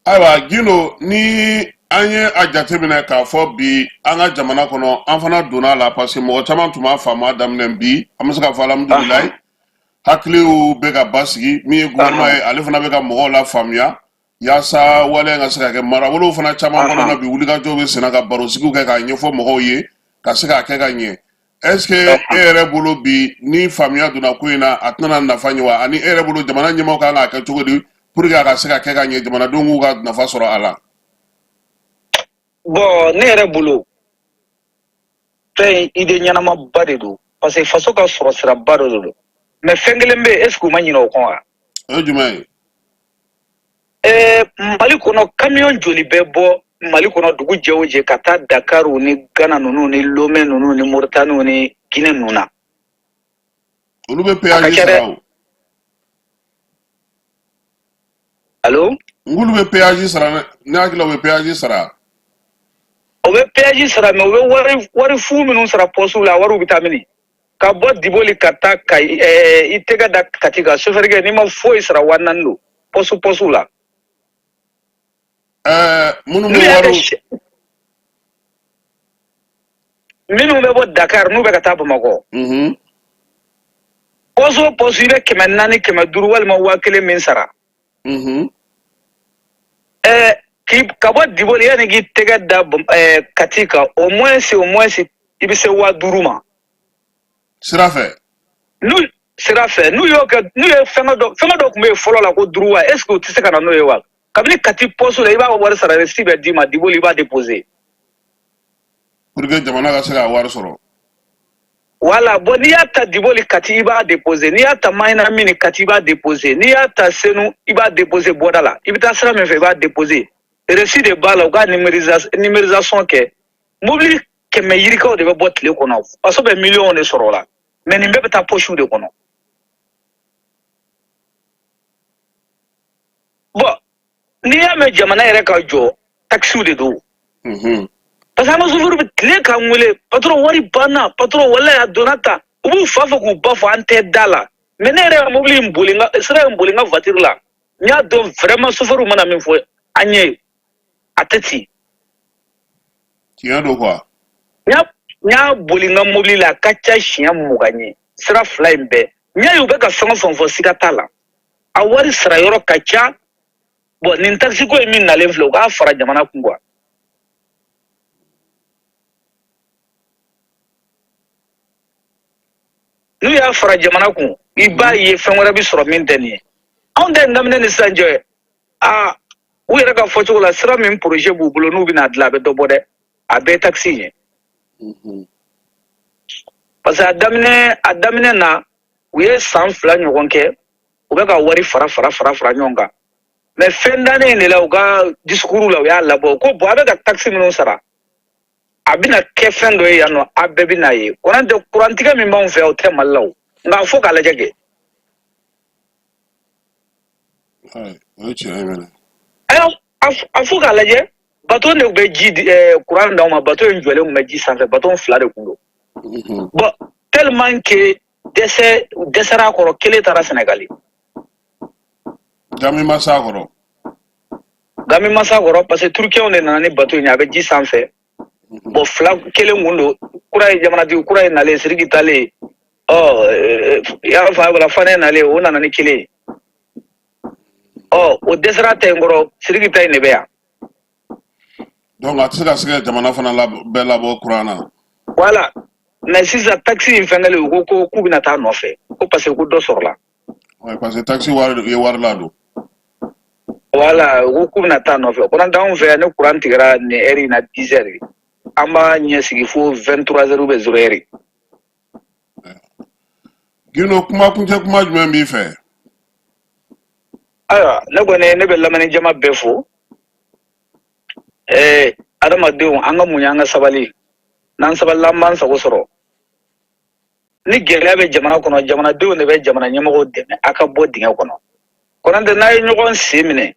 Ayiwa Gindo, ni an ye a jateminɛ k'a fɔ bi an ka jamana kɔnɔ, an fana donna a la, parce que mɔgɔ caman tun b'a faamu a daminɛ. Bi an bɛ se k'a fɔ alhamdulilayi, hakiliw bɛ ka basigi. Min ye gouvernement ye, ale fana bɛ ka mɔgɔw la faamuya yaasa waleya in ka se ka kɛ. Marabolow fana caman kɔnɔna bi, wulikajɔw bɛ senna ka barosigiw kɛ k'a ɲɛfɔ mɔgɔw ye ka se k'a kɛ ka ɲɛ. Est ce que e yɛrɛ bolo bi, ni faamuya donna ko in na, a tɛna nafa ɲɛ wa? Ani e yɛrɛ bolo, jamana ɲɛmaaw kan k'a kɛ cogo di pour que a ka se ka kɛ ka ɲɛ, jamanadenw k'u ka nafa sɔrɔ a la? Bɔn, ne yɛrɛ bolo, fɛn idée ɲɛnamaba de don, parce que faso ka sɔrɔ siraba dɔ de don. Mais fɛn kelen bɛ yen, est ce que u ma ɲinɛ o kɔ wa? O ye jumɛn ye? Mali kɔnɔ, camion joli bɛ bɔ Mali kɔnɔ dugu jɛ o jɛ ka taa Dakar ni Ghana ninnu ni Lomé ninnu ni Mauritanie ni Guinée ninnu na? Olu bɛ péage sara o. Allo? N k'olu bɛ péage sara, ne hakili la u bɛ péage sara. O bɛ péage sara, mais u bɛ wari fu minnu sara poste la, a wariw bɛ taa mini? Ka bɔ Diboli ka taa Kayi, i tɛgɛ da Kati kan, chauffeur kɛ, n'i ma foyi sara, 4000 don poste la. Minnu bɛ wariw Minnu bɛ bɔ Dakar n'u bɛ ka taa Bamakɔ, poste o poste, i bɛ 400, 500 walima 1000 min sara, k'i ka bɔ Diboli yanni k'i tɛgɛ da Kati kan, au moins i bɛ se 5000 ma. Sira fɛ. N'u sira fɛ, n'u y'o kɛ, n'u ye fɛngɛ dɔ tun bɛ yen fɔlɔ la ko droit, est ce que u tɛ se ka na n'o ye wa? Kabini Kati poste la, i b'a wari sara, reçu bɛ d'i ma Diboli, i b'a déposer. Pour que jamana ka se ka wari sɔrɔ. Voilà. Bon, n'i y'a ta Diboli Kati, i b'a déposer. N'i y'a ta Mahina Mini Kati, i b'a déposer. N'i y'a ta Senu, i b'a déposer bɔda la. I bɛ taa sira min fɛ, i b'a déposer. Reçu de b'a la. U ka numérisation kɛ. Mobili 100 yirikaw de bɛ bɔ tile kɔnɔ, faso bɛ miliyɔn de sɔrɔ o la. Mais nin bɛɛ bɛ taa poche de kɔnɔ. Bon, n'i y'a mɛn jamana yɛrɛ ka jɔ, taxiw de don. Parce que an ka chauffeur bɛ tile k'an wele: "Patron, wari banna. Patron, walayi a donna tan." U b'u fa fɔ k'u ba fɔ, an tɛ da la. Mais ne yɛrɛ ka mobili in boli, n ka sira in boli n ka voiture la, n y'a dɔn vraiment, chauffeur mana min fɔ an ye, a tɛ ten. Tiɲɛ don quoi. N y'a boli n ka mobili la, a ka ca siɲɛ 20 ye, sira fila in bɛɛ. N y'a ye u bɛ ka fɛn o fɛn fɔ, siga t'a la, a wari sara yɔrɔ ka ca. Bon, nin taxi ko ye min nalen filɛ, u k'a fara jamana kun quoi. N'u y'a fara jamana kun, i b'a ye fɛn wɛrɛ bɛ sɔrɔ min tɛ nin ye. Anw tɛ nin daminɛ ni sisan cɛ. Aa, u yɛrɛ ka fɔcogo la, sira min projet b'u bolo n'u bɛna dilan, a bɛ dɔ bɔ dɛ. A bɛɛ ye taxi ye, parce que a daminɛ na, u ye san 2 ɲɔgɔn kɛ, u bɛ ka wari fara fara fara fara ɲɔgɔn kan. Mais fɛn dannen in de la, u ka discours la, u y'a labɔ ko bon, a bɛ ka taxe minnu sara, a bɛna kɛ fɛn dɔ ye yan nɔ, a bɛɛ bɛna ye. Kuran tɛ, kurantigɛ min b'anw fɛ, o tɛ Mali la o. Nka fo k'a lajɛ kɛ. O ye tiɲɛ ye mɛnɛ. A fo k'a lajɛ, bateau de bɛ ji di, kuran d'aw ma. Bateau in jɔlen tun bɛ ji sanfɛ, bateau fila de tun don. Bon, tellement que dɛsɛ dɛsɛra a kɔrɔ, kelen taara Sénégal. Gami ma s'a kɔrɔ. Gami ma s'a kɔrɔ, parce que Turkiyaw de nana ni bateau in ye, a bɛ ji sanfɛ. Bon, fila kelen kun don. Kura ye jamanatigi kura ye nalen, Sidiki talen, ɔ i y'a faamu wala, Fanɛ nalen, o nana ni kelen ye. Ɔ, o dɛsɛra ta in kɔrɔ, Sidiki ta in de bɛ yan. Donc a tɛ se ka se ka jamana fana bɛɛ labɔ kuran na. Voilà. Mais sisan, taxi in fɛngɛlen, u ko ko k'u bɛna taa nɔfɛ ko parce que ko dɔ sɔrɔla. Ouais, parce que taxi wari ye wari la don. Voilà, u ko k'u bɛna taa nɔfɛ. Ko n'o tɛ anw fɛ yan, ni kuran tigɛra nin heure in na 10 heures, an b'a ɲɛsigi fo 23 heures ou bien 0 heure. Gindo, kuma kuncɛ kuma jumɛn b'i fɛ? Ayiwa, ne kɔni ne bɛ lamɛnni jama bɛɛ fo. Adamadenw, an ka muɲu, an ka sabali. N'an sabalila, an b'an sago sɔrɔ. Ni gɛlɛya bɛ jamana kɔnɔ, jamanadenw de bɛ jamana ɲɛmɔgɔw dɛmɛ a ka bɔ dingɛ kɔnɔ. Kɔnɔntɛ n'a ye ɲɔgɔn sen minɛ,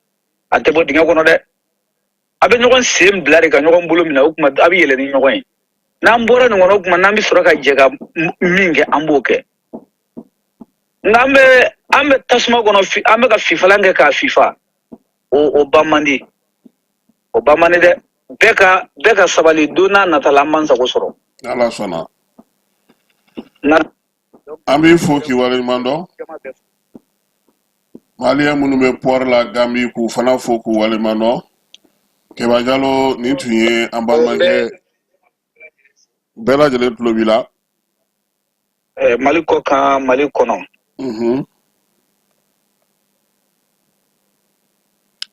a tɛ bɔ dingɛ kɔnɔ dɛ. A bɛ ɲɔgɔn sen bila de ka ɲɔgɔn bolo minɛ, o tuma a bɛ yɛlɛ ni ɲɔgɔn ye. N'an bɔra nin kɔnɔ, o tuma n'an bɛ sɔrɔ ka jɛ ka min kɛ, an b'o kɛ. Nka an bɛ tasuma kɔnɔ, an bɛ ka fifalan kɛ k'a fifa, o ban man di, o ban man di dɛ. Bɛɛ ka sabali, don n'a nata la, an b'an sago sɔrɔ. Ala sɔnna. An b'i fo k'i waleɲuman dɔn. Maliyɛn minnu bɛ port la Gambi, k'u fana fo k'u waleɲuman dɔn. Keba Jalo, nin tun ye an balimakɛ bɛɛ lajɛlen tulo b'i la. Mali kɔ kan, Mali kɔnɔ.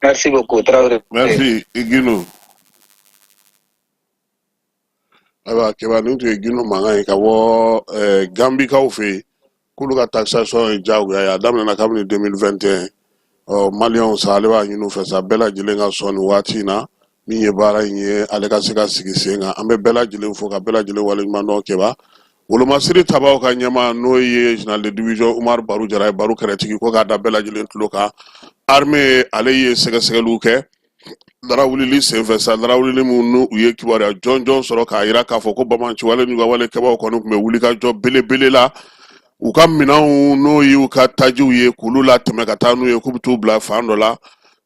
Merci beaucoup, Traoré. Merci, Gindo. Ayiwa Keba, nin tun ye Gindo mankan ye ka bɔ Gambikaw fɛ yen, k'olu ka taxation ye diyagoya ye, a daminɛna kabini 2021. Ɔ maliyɛnw sa, ale b'a ɲini u fɛ sa, bɛɛ lajɛlen ka sɔn nin waati in na, min ye baara in ye, ale ka se ka sigi sen kan. An bɛ bɛɛ lajɛlen fo ka bɛɛ lajɛlen waleɲuman dɔn. Keba, wolomasiri tabaw ka ɲɛmaa, n'o ye général de division Umaru Baru Jara ye, Baru kɛrɛtigi, ko k'a da bɛɛ lajɛlen tulo kan, armée ale ye sɛgɛsɛgɛliw kɛ larawulili senfɛ sa, larawulili min n'u ye kibaruya jɔnjɔn sɔrɔ k'a yira k'a fɔ ko banbaanciwale n'u ka wale kɛbaaw kɔni tun bɛ wulikajɔ belebele la, u ka minɛnw, n'o y'u ka tajiw ye, k'olu latɛmɛ ka taa n'u ye, k'u bɛ t'u bila fan dɔ la.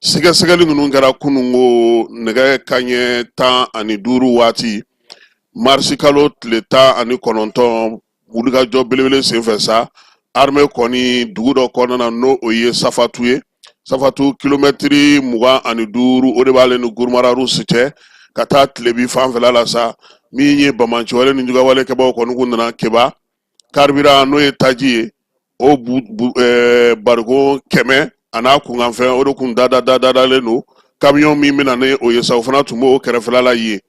Sɛgɛsɛgɛli ninnu kɛra kununko nɛgɛ kanɲɛ 15 waati, marisi kalo tile 19, wulikajɔ belebele senfɛ sa, armée kɔni dugu dɔ kɔnɔna na, n'o o ye Safatu ye. Safatu, kilomɛtiri 25 o de b'ale ni Gurumararusi cɛ ka taa tilebi fanfɛla la sa. Min ye banbaanciwale ni jugawale kɛbaaw kɔni kun nana Keba, carburant, n'o ye taji ye, o bariko 100 a n'a kunkanfɛn, o de kun dadadadalen don kamiyɔn min bɛ na ni o ye sa, o fana tun b'o kɛrɛfɛla la yen.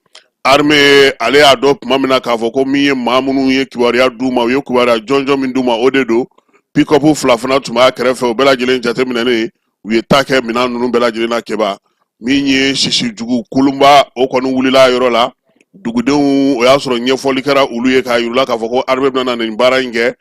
Armée ale y'a dɔn tuma min na k'a fɔ ko min ye maa minnu ye kibaruya d'u ma, u ye kibaruya jɔnjɔn min d'u ma, o de don. Pick-up fila fana tun b'a kɛrɛfɛ, o bɛɛ lajɛlen jateminɛnen, u ye ta kɛ minɛn ninnu bɛɛ lajɛlen na. Keba, min ye sisi jugu kolonba, o kɔni wulila a yɔrɔ la. Dugudenw, o y'a sɔrɔ ɲɛfɔli kɛra olu ye k'a yir'u la k'a fɔ ko armée bɛna na nin baara in kɛ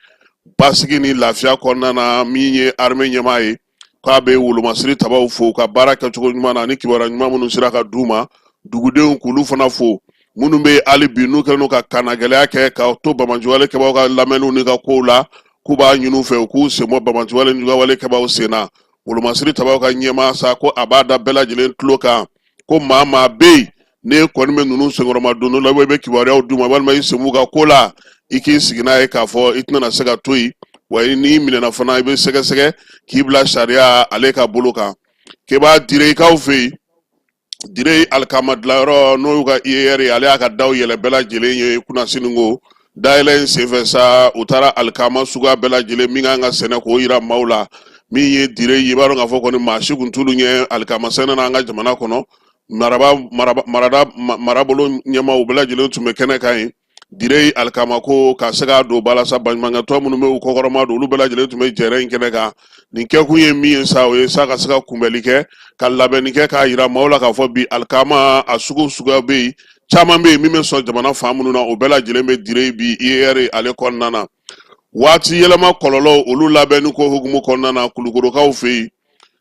basigi ni lafiya kɔnɔna na. Min ye armée ɲɛmaa ye, k'a bɛ wolomasiri tabaw fo u ka baara kɛcogo ɲuman na ani kibaruya ɲuman minnu sera ka d'u ma. Dugudenw k'olu fana fo. Minnu bɛ hali bi n'u kɛlen don ka kannagɛlɛya kɛ ka to banbaanciwale kɛbaaw ka lamɛnniw ni ka kow la, k'u b'a ɲini u fɛ u k'u sen bɔ banbaanciwale ni jugawale kɛbaaw sen na. Wolomasiri tabaw ka ɲɛmaa sa ko a b'a da bɛɛ lajɛlen tulo kan ko maa maa bɛ yen, n'e kɔni bɛ ninnu senkɔrɔma don la, i bɛ kibaruyaw d'u ma walima i sen b'u ka ko la, i k'i sigi n'a ye k'a fɔ i tɛna se ka to yen, wa n'i minɛna fana, i bɛ sɛgɛsɛgɛ k'i bila sariya ale ka bolo kan. Keba, Direyikaw fɛ yen, Dire alikama dilanyɔrɔ, n'o y'u ka IER ye, ale y'a ka daw yɛlɛ bɛɛ lajɛlen ye kunasini. Ko dayɛlɛ in senfɛ sa, u taara alikama suguya bɛɛ lajɛlen min kan ka sɛnɛ k'o yira maaw la. Min ye Dire ye, i b'a dɔn k'a fɔ kɔni maa si kun t'olu ɲɛ alikama sɛnɛ na an ka jamana kɔnɔ. Maraba marabolo ɲɛmaaw bɛɛ lajɛlen tun bɛ kɛnɛ kan yen. Dire alikama ko ka se k'a don ba la sa, baɲumankɛtɔn minnu bɛ u kɔkɔrɔma don, olu bɛɛ lajɛlen tun bɛ jɛrɛ in kɛnɛ kan. Nin kɛkun ye min ye sa, o ye sa ka se ka kunbɛli kɛ, ka labɛnni kɛ, k'a yira maaw la k'a fɔ bi alikama a sugu suguya bɛ yen, caman bɛ yen min bɛ sɔn jamana fan minnu na, o bɛɛ lajɛlen bɛ Dire bi IER ale kɔnɔna na. Waati yɛlɛma kɔlɔlɔw, olu labɛnni ko hukumu kɔnɔna na, Kulukorokaw fɛ yen,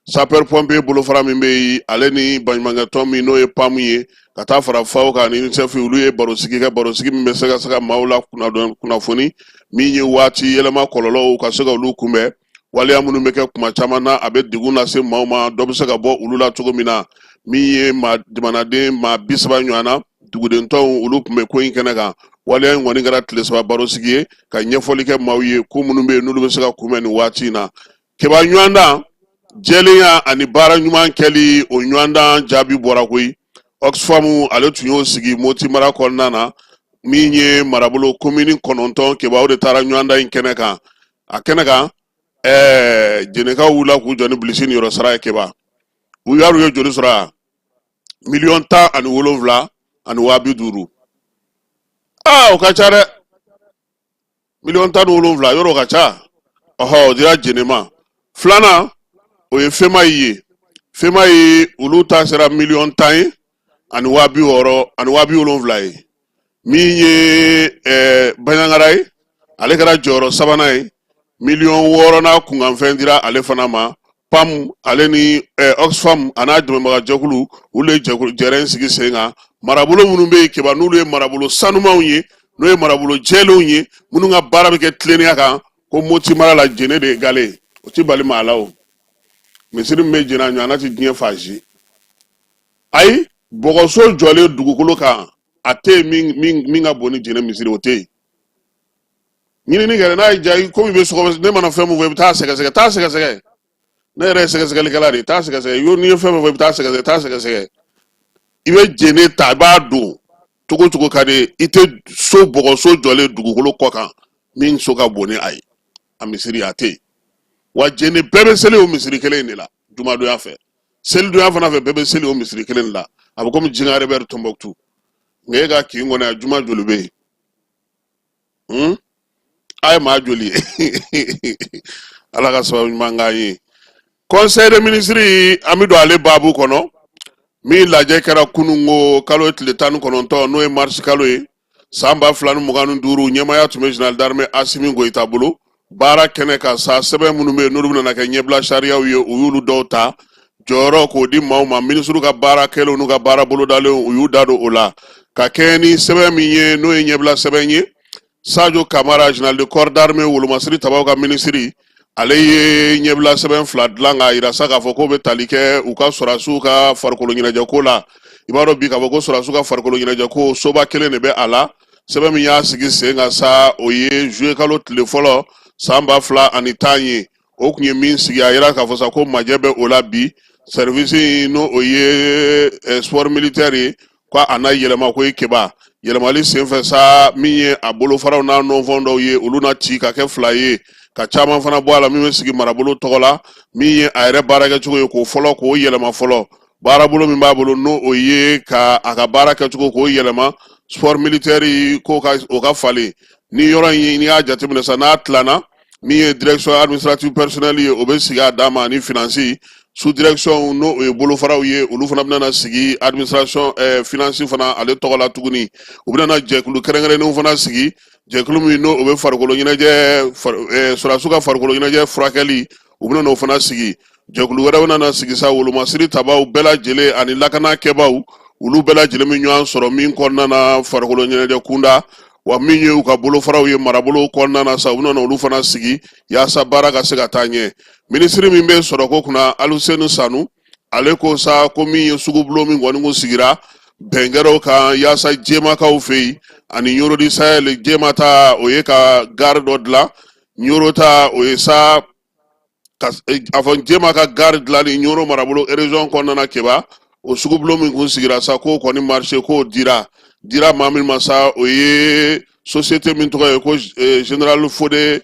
sapeur pompier bolofara min bɛ yen, ale ni baɲumankɛtɔn min n'o ye PAM ye, ka taa fara FAO kan ni UNICEF, olu ye barosigi kɛ, barosigi min bɛ se ka maaw la kunnafoni min ye waati yɛlɛma kɔlɔlɔw ka se ka olu kunbɛn, waleya minnu bɛ kɛ kuma caman na, a bɛ degun lase maaw ma, dɔ bɛ se ka bɔ olu la cogo min na. Min ye maa jamanaden maa 30 ɲɔgɔn na, duguden tɔnw, olu tun bɛ ko in kɛnɛ kan. Waleya in kɔni kɛra tile 3 barosigi ye ka ɲɛfɔli kɛ maaw ye, ko minnu bɛ yen n'olu bɛ se ka kunbɛn nin waati in na. Keba, ɲɔgɔndan jɛlenya ani baara ɲuman kɛli, o ɲɔgɔndan jaabi bɔra koyi. Oxfam ale tun y'o sigi Moti mara kɔnɔna na. Min ye marabolo komini 9, Keba, o de taara ɲɔgɔndan in kɛnɛ kan. A kɛnɛ kan, jenekaw wulila k'u jɔ ni bilisi niyɔrɔ sara ye. Keba, U y'a u ye joli sɔrɔ yan? 17,550,000. Aa, o ka ca dɛ, 17,000 yɔrɔ ka ca. Ɔhɔ, o dira Jene ma. Filanan, o ye Femayi ye. Femayi, olu ta sera 10,060 ani 70,000 ye. Min ye Baɲangara ye, ale kɛra jɔyɔrɔ sabanan ye, 6,000,000 n'a kunkanfɛn dira ale fana ma. PAM ale ni Oxfam a n'a dɛmɛbaga jɛkulu, olu ye jɛrɛ in sigi sen kan. Marabolo minnu bɛ yen Keba, n'olu ye marabolo sanumanw ye, n'o ye marabolo jɛlenw ye, minnu ka baara bɛ kɛ tilennenya kan, ko Moti mara la, Jene de ye gale. O ti bali maa la. O misiri min bɛ Jene, a ɲɔgɔnna ti diɲɛ fan si. Ayi, bɔgɔso jɔlen dugukolo kan, a tɛ yen min ka bon ni Jene misiri, o tɛ yen. Ɲinini kɛra n'a ye diya, komi i bɛ sɔgɔbɛ, ne mana fɛn min fɔ, i bɛ taa sɛgɛsɛgɛ, taa sɛgɛsɛgɛ. Ne yɛrɛ ye sɛgɛsɛgɛlikɛla de ye. Taa sɛgɛsɛgɛ. Yo, n'i ye fɛn fɛn fɔ, i bɛ taa sɛgɛsɛgɛ, taa sɛgɛsɛgɛ. I bɛ Jene ta, i b'a don cogo cogo ka di, i tɛ so bɔgɔso jɔlen dugukolo kɔ kan min so ka bon ni a ye. A misiri, a tɛ yen. Wa Jene bɛɛ bɛ seli o misiri kelen in de la jumadonya fɛ, selidonya fana fɛ, bɛɛ bɛ seli o misiri kelen de la. A bɛ komi Jingare bɛ Tɔnbɔkutu. Nka e ka kin kɔnɔ yan, juma joli bɛ yen? A ye maa joli ye? Ala ka sababu ɲuman k'an ye. Conseil des ministres, an bɛ don ale baabu kɔnɔ. Min lajɛ kɛra kununko kalo tile 19, n'o ye marisi kalo ye, san 2025, ɲɛmaaya tun bɛ général d'armée Asimi Goyita bolo baara kɛnɛ kan sa. Sɛbɛn minnu bɛ yen, n'olu bɛna kɛ ɲɛbila sariyaw ye, u y'olu dɔw ta jɔyɔrɔ k'o di maaw ma. Minisiriw ka baara kɛlenw n'u ka baara bolodalenw, u y'u da don o la ka kɛɲɛ ni sɛbɛn min ye, n'o ye ɲɛbila sɛbɛn ye. Sajo Kamara, général de corps d'armée, wolomasiri tabaw ka minisiri, ale ye ɲɛbila sɛbɛn fila dilan k'a yira sa k'a fɔ k'o bɛ tali kɛ u ka sɔrɔdasiw ka farikolo ɲɛnajɛko la. I b'a dɔn bi k'a fɔ ko sɔrɔdasiw ka farikolo ɲɛnajɛko, soba kelen de bɛ a la. Sɛbɛn min y'a sigi sen kan sa, o ye juillet kalo tile fɔlɔ san 2010 ye. O tun ye min sigi, a yira k'a fɔ sa ko majɛ bɛ o la bi. Service in, n'o o ye sport militaire ye, ko a na yɛlɛma. Ko ye Keba, yɛlɛmali senfɛ sa, min ye a bolofaraw n'a nɔnfɔn dɔw ye, olu na ci ka kɛ fila ye, ka caman fana bɔ a la min bɛ sigi marabolo tɔgɔ la. Min ye a yɛrɛ baarakɛcogo ye, k'o fɔlɔ k'o yɛlɛma fɔlɔ. Baarabolo min b'a bolo, n'o o ye ka a ka baara kɛcogo k'o yɛlɛma, sport militaire ko ka o ka falen ni yɔrɔ in. N'i y'a jateminɛ sa, n'a tilanna, min ye direction administrative personnel ye, o bɛ sigi a dan ma, ani finance. Sous direction, n'o o ye bolofaraw ye, olu fana bɛna sigi administration finance fana ale tɔgɔ la tuguni. U bɛna jɛkulu kɛrɛnkɛrɛnnenw fana sigi, jɛkulu min n'o o bɛ farikolo ɲɛnajɛ, sɔrɔdasiw ka farikolo ɲɛnajɛ furakɛli, u bɛna o fana sigi. Jɛkulu wɛrɛ bɛna na sigi sa, wolomasiri tabaw bɛɛ lajɛlen ani lakana kɛbaw, olu bɛɛ lajɛlen bɛ ɲɔgɔn sɔrɔ min kɔnɔna na farikolo ɲɛnajɛ kunda. Wa min ye u ka bolofaraw ye marabolo kɔnɔna na sa, u bɛna olu fana sigi yaasa baara ka se ka taa ɲɛ. Minisiri min bɛ sɔrɔko kunna, Aluseni Sanu, ale ko sa ko min ye sugubulon min kɔni kun sigira, bɛn kɛra o kan yaasa Jemakaw fɛ yen ani Ɲoro du Sahel. Jema ta, o ye ka gare dɔ dilan. Ɲoro ta, o ye sa ka a fɔ Jema ka gare dilanni Ɲoro marabolo région kɔnɔna na. Keba, o sugubulon min kun sigira sa, k'o kɔni marché k'o dira maa min ma sa, o ye société min tɔgɔ ye ko général Fode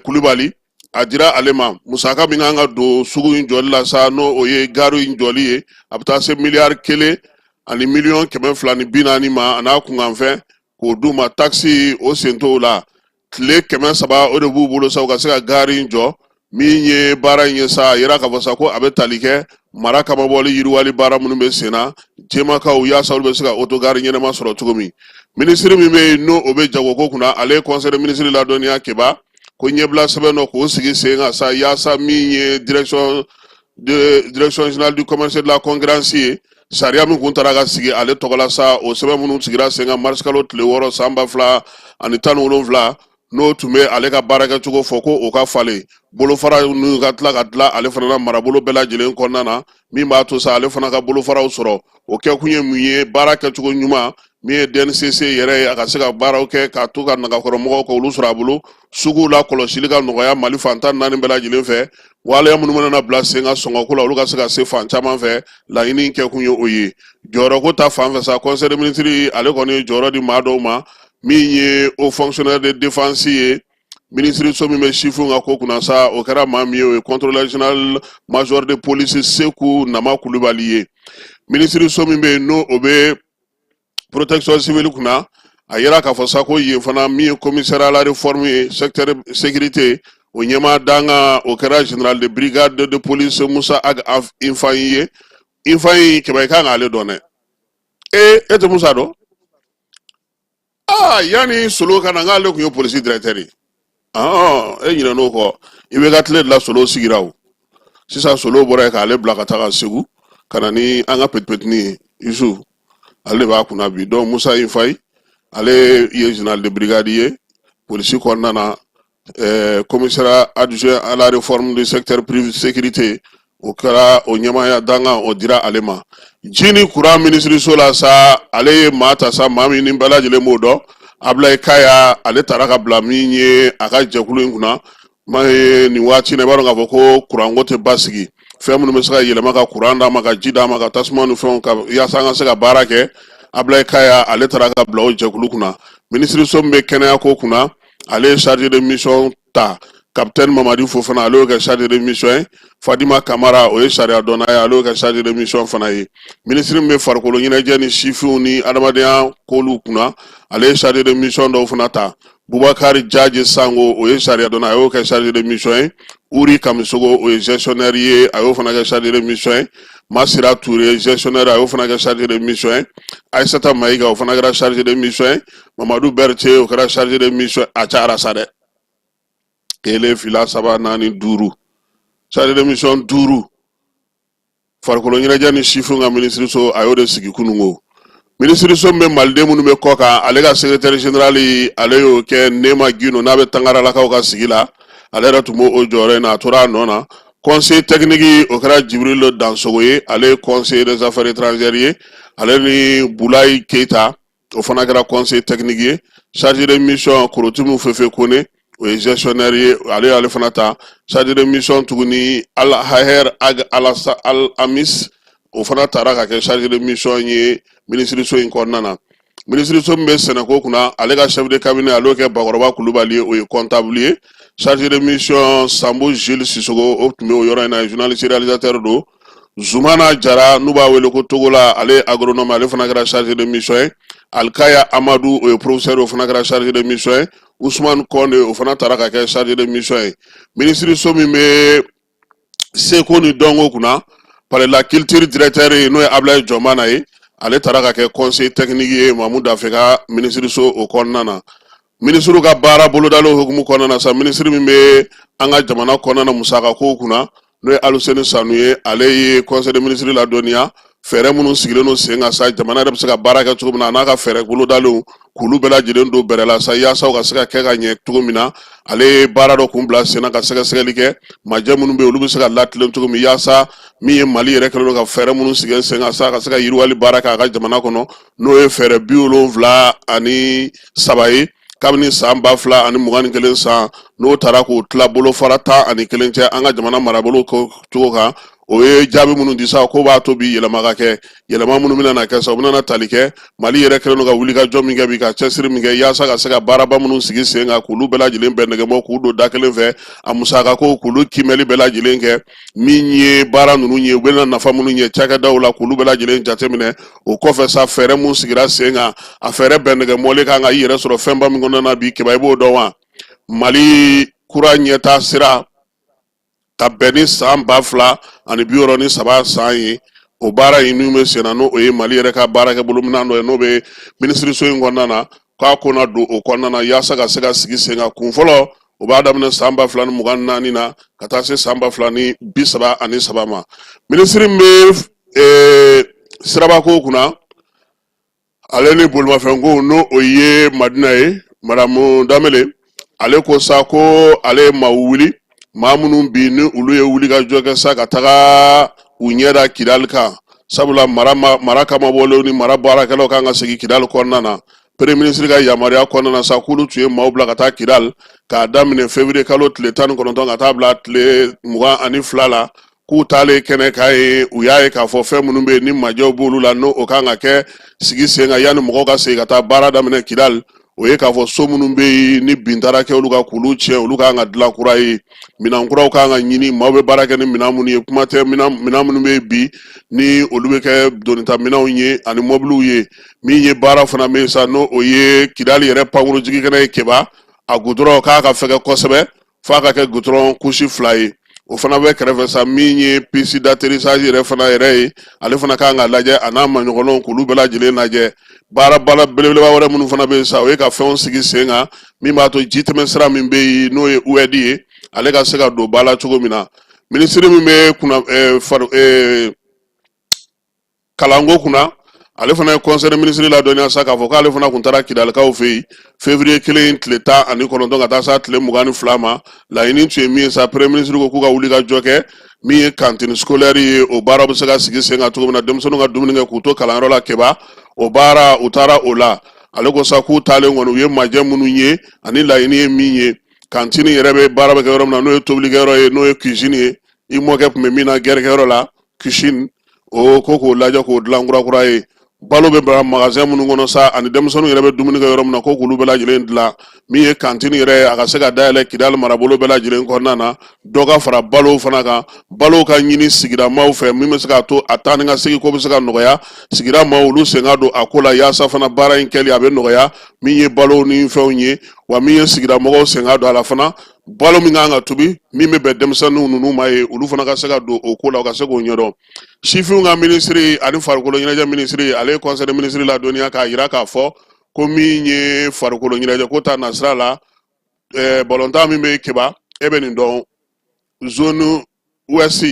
Kulubali, a dira ale ma. Musaka min kan ka don sugu in jɔli la sa, n'o o ye gare in jɔli ye, a bɛ taa se 1,240,000,000 ma, a n'a kunkanfɛn k'o d'u ma. Taxe o sen t'o la. Tile 300, o de b'u bolo sa, u ka se ka gare in jɔ. Min ye baara in ye sa, a yira k'a fɔ sa ko a bɛ tali kɛ mara kamabɔli yiriwali baara minnu bɛ sen na Jemakaw, yaasa olu bɛ se ka otogari ɲɛnama sɔrɔ cogo min. Minisiri min bɛ yen, n'o o bɛ jagoko kunna, ale ye conseil des ministres ladɔnniya Keba, ko ɲɛbila sɛbɛn dɔ k'o sigi sen kan sa, yaasa min ye direction générale du commerce et de la concurrence ye, sariya min kun taara ka sigi ale tɔgɔ la sa, o sɛbɛn minnu sigira sen kan marisi kalo tile 6 san 2017, n'o tun bɛ ale ka baarakɛcogo fɔ, ko o ka falen, bolofara ninnu ka tila ka dilan ale fana na marabolo bɛɛ lajɛlen kɔnɔna na, min b'a to sa ale fana ka bolofaraw sɔrɔ. O kɛkun ye mun ye? Baara kɛcogo ɲuman min ye DNCC yɛrɛ ye, a ka se ka baaraw kɛ k'a to ka nagakɔrɔmɔgɔw ka olu sɔrɔ a bolo, suguw la kɔlɔsili ka nɔgɔya Mali fan 14 bɛɛ lajɛlen fɛ, waleya minnu mana bila sen kan sɔngɔko la, olu ka se ka se fan caman fɛ. Laɲini kɛkun ye o ye. Jɔyɔrɔko ta fan fɛ sa, conseil des ministres ale kɔni ye jɔyɔrɔ di maa dɔw ma. Min ye haut fonctionnaire de défense ye, Minisiriso min bɛ sifinw ka ko kunna sa, o kɛra maa min ye, o ye contrôleur général major de police Seku Nama Kulubali ye. Minisiriso min bɛ yen, n'o o bɛ protection civile kunna, a yira k'a fɔ sa ko yen fana, min ye commissaire à la réforme ye secteur sécurité, o ɲɛmaa dankan, o kɛra général de brigade de police Musa Ag Infayi ye. Infayi, Kɛmɛ, i kan k'ale dɔn dɛ. E, e tɛ Musa dɔn? Aa, yanni Solo ka na, n k'ale tun ye polisi directeur ye. E ɲinɛn'o kɔ. I bɛ ka tile de la, Solo sigira o. Sisan Solo bɔra yen k'ale bila ka taga Segu ka na ni an ka petipetini ye, Yusu, ale de b'a kunna bi. Donc Musa Infayi, ale ye général de brigade ye polisi kɔnɔna na, commissaire adjoint à la réforme du secteur privé sécurité, o kɛra o ɲɛmaaya dankan, o dira ale ma. Ji ni kuran minisiriso la sa, ale ye maa ta sa, maa min ni bɛɛ lajɛlen b'o dɔn, Abulayi Kaya, ale taara ka bila min ye a ka jɛkulu in kunna. Maa ye nin waati in na, i b'a dɔn k'a fɔ ko kuranko tɛ basigi. Fɛn minnu bɛ se ka yɛlɛma ka kuran d'a ma, ka ji d'a ma, ka tasuma ni fɛnw ka, yaasa an ka se ka baara kɛ, Abulayi Kaya, ale taara ka bila o jɛkulu kunna. Minisiriso min bɛ kɛnɛya ko kunna, ale ye chargé de mission ta, capitaine Mamadi Fofana, ale y'o kɛ chargé de mission ye. Fadima Kamara, o ye sariya dɔnna ye, ale y'o kɛ chargé de mission fana ye. Minisiri min bɛ farikolo ɲɛnajɛ ni sifinw ni adamadenya kolu kunna, ale ye chargé de mission dɔw fana ta. Bubakari Jaje Sango, o ye sariya dɔnna, a y'o kɛ chargé de mission ye. Uri Kamisogo, o ye gestionnaire ye, a y'o fana kɛ chargé de mission ye. Masira Ture, gestionnaire, a y'o fana kɛ chargé de mission ye. Aissata Mayiga, o fana kɛra chargé de mission ye. Mamadu Berete, o kɛra chargé de mission. A cayara sa dɛ, kelen, fila, saba, naani, duuru, chargé de mission duuru. Farikolo ɲɛnajɛ ni sifinw ka minisiriso, a y'o de sigi kununko. Minisiriso min bɛ maliden minnu bɛ kɔ kan, ale ka secrétaire général, ale y'o kɛ Nema Gino, n'a bɛ Tangaralakaw ka sigi la, ale yɛrɛ tun b'o o jɔyɔrɔ in na, a tora a nɔ na. Conseil technique, o kɛra Jibril Dansogo ye, ale ye conseiller des affaires étrangères ye. Ale ni Bulayi Keyita, o fana kɛra conseiller technique ye. Chargé de mission, Korotumu Fefe Kone, o ye gestionnaire ye, ale y'ale fana ta. Chargé de mission tuguni, Al Haher Ag Alasa Al Amis, o fana taara ka kɛ chargé de mission ye minisiriso in kɔnɔna na. Minisiriso min bɛ sɛnɛko kunna, ale ka chef de cabinet, ale y'o kɛ Bakɔrɔba Kulubali ye, o ye comptable ye. Chargé de mission, Sanbo Jules Sisoko, o tun bɛ o yɔrɔ in na, journaliste réalisateur don. Zumana Jara, n'u b'a wele ko Togola, ale ye agronome, ale fana kɛra chargé de mission ye. Alikaya Amadu, o ye professeur, o fana kɛra chargé de mission ye. Usumani Kɔnde, o fana taara ka kɛ chargé de mission ye. Minisiriso min bɛ seko ni dɔnko kunna, palais de la culture directeur ye, n'o ye Abulayi Jɔnbana ye, ale taara ka kɛ conseiller technique ye Mamu Dafe ka minisiriso o kɔnɔna na. Minisiriw ka baara bolodalen hukumu kɔnɔna na sa, minisiri min bɛ an ka jamana kɔnɔna na musaka kow kunna, n'o ye Aluseni Sanu ye, ale ye conseil de ministre ladɔnniya fɛɛrɛ minnu sigilen don sen kan sa, jamana yɛrɛ bɛ se ka baara kɛ cogo min na, a n'a ka fɛɛrɛ bolodalenw, k'olu bɛɛ lajɛlen don bɛrɛ la sa, yaasa u ka se ka kɛ ka ɲɛ cogo min na. Ale ye baara dɔ kun bila sen na ka sɛgɛsɛgɛli kɛ, majɛ minnu bɛ yen, olu bɛ se ka latilen cogo min, yaasa min ye Mali yɛrɛ kɛlen don ka fɛɛrɛ minnu sigi sen kan sa, ka se ka yiriwali baara kɛ a ka jamana kɔnɔ, n'o ye fɛɛrɛ 73 ye kabini san 2021 san, n'o taara k'o tila bolofara 11 cɛ an ka jamana marabolo cogo kan. O ye jaabi minnu di sa, ko b'a to bi yɛlɛma ka kɛ. Yɛlɛma minnu bɛna na kɛ sa, u bɛna tali kɛ Mali yɛrɛ kɛlen don ka wulikajɔ min kɛ bi, ka cɛsiri min kɛ yaasa ka se ka baaraba minnu sigi sen kan, k'olu bɛɛ lajɛlen bɛn nɛgɛbɔ, k'u don da kelen fɛ, a musakako k'olu kiimɛli bɛɛ lajɛlen kɛ. Min ye baara ninnu ye, u bɛna nafa minnu ɲɛ cakɛdaw la, k'olu bɛɛ lajɛlen jateminɛ. O kɔfɛ sa, fɛɛrɛ mun sigira sen kan, a fɛɛrɛ bɛn nɛgɛmɔlen kan ka i yɛrɛ sɔrɔ fɛnba min kɔnɔna na bi, Keba, i b'o dɔn wa? Mali kura ɲɛta sira ka bɛn ni san 2063 san ye, o baara in min bɛ sen na, n'o ye Mali yɛrɛ ka baarakɛbolominɛn dɔ ye, n'o bɛ minisiriso in kɔnɔna na, k'a ko na don o kɔnɔna na yaasa ka se ka sigi sen kan. Kun fɔlɔ, o b'a daminɛ san 2024 na ka taa se san 2033 ma. Minisiri min bɛ sirabako kunna, ale ni bolimafɛnko, n'o o ye Madina ye, madamu Danbele, ale ko sa ko ale ye maaw wuli, maa minnu bi ni olu ye wulikajɔ kɛ sa ka taga u ɲɛ da Kidali kan, sabula mara kamabɔlenw ni mara baarakɛlaw kan ka segin Kidali kɔnɔna na. Premier ministre ka yamaruya kɔnɔna na sa, k'olu tun ye maaw bila ka taa Kidali k'a daminɛ février kalo tile 19 ka taa bila tile 22 la. K'u taalen kɛnɛ kan ye, u y'a ye k'a fɔ fɛn minnu bɛ yen ni majɛw b'olu la, n'o o kan ka kɛ sigi sen kan yanni mɔgɔw ka segin ka taa baara daminɛ Kidali. O ye k'a fɔ so minnu bɛ yen ni bin taara kɛ olu kan k'olu tiɲɛ, olu kan ka dilan kura ye, minɛn kuraw kan ka ɲini, maaw bɛ baara kɛ ni minɛn minnu ye. Kuma tɛ minɛn minnu bɛ yen bi ni olu bɛ kɛ donita minɛnw ye ani mɔbiliw ye. Min ye baara fana bɛ yen sa, n'o o ye Kidali yɛrɛ pankurun jigin kɛnɛ ye Keba, a gudɔrɔn k'a ka fɛgɛ kosɛbɛ f'a ka kɛ gudɔrɔn kusi 2 ye. O fana bɛ kɛrɛfɛ sa. Min ye piste d'atterrissage yɛrɛ fana yɛrɛ ye, ale fana kan ka lajɛ, a n'a maɲɔgɔnw k'olu bɛɛ lajɛlen lajɛ. Baara bala belebeleba wɛrɛ minnu fana bɛ yen sa, o ye ka fɛnw sigi sen kan min b'a to ji tɛmɛ sira min bɛ yen, n'o ye oued ye, ale ka se ka don ba la cogo min na. Minisiri min bɛ kunna kalanko kunna, ale fana ye conseil des ministres ladɔnniya sa k'a fɔ k'ale fana kun taara Kidalikaw fɛ yen février 1 tile 19 ka taa sa tile 22 ma. Laɲini tun ye min ye sa, premier ministre ko k'u ka wuli ka jɔ kɛ min ye cantine scolaire ye, o baara bɛ se ka sigi sen kan cogo min na, denmisɛnninw ka dumuni kɛ k'u to kalanyɔrɔ la Keba. O baara, u taara o la. Ale ko sa k'u taalen kɔni, u ye majɛ minnu ye ani laɲini ye min ye, cantine yɛrɛ bɛ baara bɛ kɛ yɔrɔ min na, n'o ye tobilikɛyɔrɔ ye, n'o ye cuisine ye, i mɔkɛ tun bɛ min na gɛrɛkɛyɔrɔ la, cuisine, o ko k'o lajɛ k'o dilan kurakura ye. Balo bɛ bila magasin minnu kɔnɔ sa ani denmisɛnninw yɛrɛ bɛ dumuni kɛ yɔrɔ min na, ko k'olu bɛɛ lajɛlen dilan. Min ye cantine yɛrɛ ye, a ka se ka dayɛlɛ Kidali marabolo bɛɛ lajɛlen kɔnɔna na. Dɔ ka fara balow fana kan, balow ka ɲini sigida maaw fɛ, min bɛ se k'a to a taa ni ka segin ko bɛ se ka nɔgɔya. Sigida maaw, olu sen ka don a ko la yaasa fana baara in kɛli a bɛ nɔgɔya. Min ye balow ni fɛnw ye, wa min ye sigida mɔgɔw sen ka don a la fana, balo min kan ka tobi min bɛ bɛn denmisɛnninw ninnu ma ye, olu fana ka se ka don o ko la, u ka se k'o ɲɛdɔn. Sifinw ka minisiri ani farikolo ɲɛnajɛ minisiri, ale ye conseil des ministres ladɔnniya k'a jira k'a fɔ ko min ye farikolo ɲɛnajɛ ko ta nasira la, balontan min bɛ Keba, e bɛ nin dɔn, zone ouest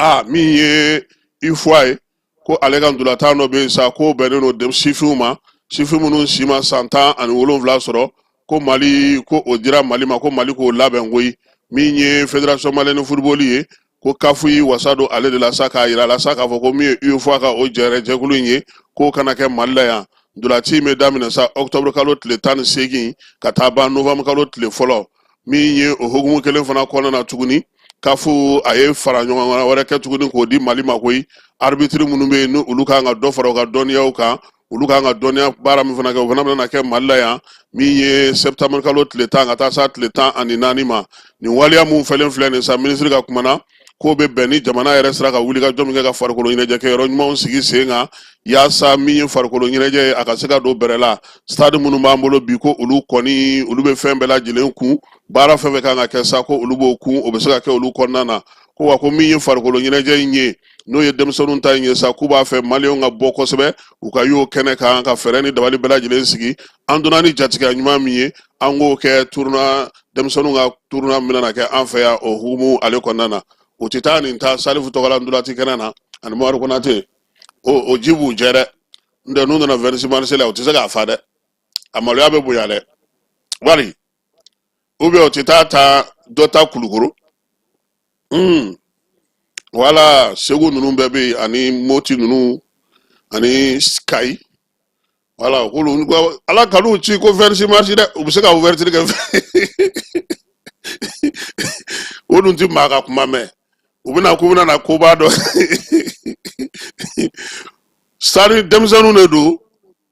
a min ye UFOA ye, ko ale ka ntolatan dɔ bɛ yen sa, k'o bɛnnen don sifinw ma, sifin minnu si ma san 17 sɔrɔ, ko Mali ko o dira Mali ma, ko Mali k'o labɛn koyi. Min ye Fédération malienne de football ye, ko CAF y'i wasa don ale de la sa, k'a yira la sa k'a fɔ ko min ye UFOA ka o jɛrɛ jɛkulu in ye, k'o kana kɛ Mali la yan. Ntolaci in bɛ daminɛ sa octobre kalo tile 18 ka taa ban novembre kalo tile 1. Min ye o hukumu kelen fana kɔnɔna na tuguni, CAF a ye fara ɲɔgɔn wɛrɛ kɛ tuguni k'o di Mali ma koyi. Arbitre minnu bɛ yen ni olu kan ka dɔ fara u ka dɔnniyaw kan, olu kan ka dɔnniya baara min fana kɛ, o fana bɛna kɛ Mali la yan, min ye septembre kalo tile 10 ka taa sa tile 14 ma. Nin waleya mun fɛlen filɛ nin sa, minisiri ka kuma na, k'o bɛ bɛn ni jamana yɛrɛ sera ka wuli ka jɔ min kɛ ka farikolo ɲɛnajɛ kɛ yɔrɔ ɲumanw sigi sen kan, yaasa min ye farikolo ɲɛnajɛ ye, a ka se ka don bɛrɛ la. Stade minnu b'an bolo bi, ko olu kɔni olu bɛ fɛn bɛɛ lajɛlen kun, baara fɛn fɛn kan ka kɛ sa, ko olu b'o kun, o bɛ se ka kɛ olu kɔnɔna na. Ko wa ko min ye farikolo ɲɛnajɛ in ye, n'o ye denmisɛnninw ta in ye sa, k'u b'a fɛ maliyɛnw ka bɔ kosɛbɛ, u ka y'o kɛnɛ kan, ka fɛɛrɛ ni dabali bɛɛ lajɛlen sigi. An donna ni jatigiya ɲuman min ye, an k'o kɛ tournoi, denmisɛnninw ka tournoi min bɛna kɛ an fɛ yan, o hukumu ale kɔnɔna na. U tɛ taa nin ta Salifu tɔgɔla ntolaci kɛnɛ na ani Mamadu Konate, o ji b'u jɛ dɛ. N tɛ n'u nana 26 mars la, u tɛ se k'a fa dɛ, a maloya bɛ bonya dɛ. Wali ou bien u tɛ taa ta dɔ ta Kulukoro, wala Segu ninnu bɛɛ bɛ yen, ani Moti ninnu ani Kayi. Wala k'olu ala kan'u ci ko 26 mars dɛ, u bɛ se ka ouverture kɛ. O dun ti maa ka kuma mɛn, u bɛna k'u bɛna na koba dɔ stade. Denmisɛnninw de don,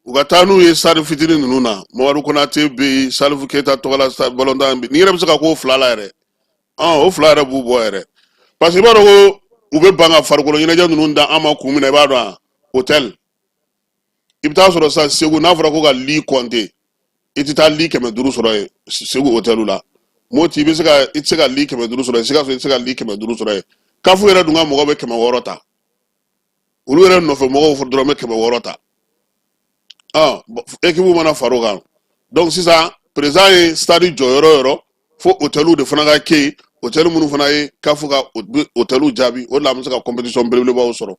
u ka taa n'u ye stade fitinin ninnu na. Mamadu Konate bɛ yen, Salifu Keyita tɔgɔla balontan bɛ yen. N'i yɛrɛ bɛ se ka k'o fila la yɛrɛ, o fila yɛrɛ b'u bɔ yɛrɛ, parce que i b'a dɔn ko u bɛ ban ka farikolo ɲɛnajɛ ninnu da an ma kun min na, i b'a dɔn, hôtel i bɛ taa sɔrɔ sisan Segu, n'a fɔra ko ka lit compter, i tɛ taa lit 500 sɔrɔ yen Segu hôtel la. Moti, i bɛ se ka, i tɛ se ka lit 500 sɔrɔ yen. Sikaso, i tɛ se ka lit 500 sɔrɔ yen. CAF yɛrɛ dun ka mɔgɔ bɛ 600 ta, olu yɛrɛ nɔfɛ mɔgɔw dɔrɔn bɛ 600 ta. Équipe mana far'o kan, donc sisan président ye stade jɔ yɔrɔ o yɔrɔ, fo hôteliw de fana ka kɛ yen, hôtel minnu fana ye CAF ka hôteliw jaabi. O de la an bɛ se ka compétition belebelebaw sɔrɔ.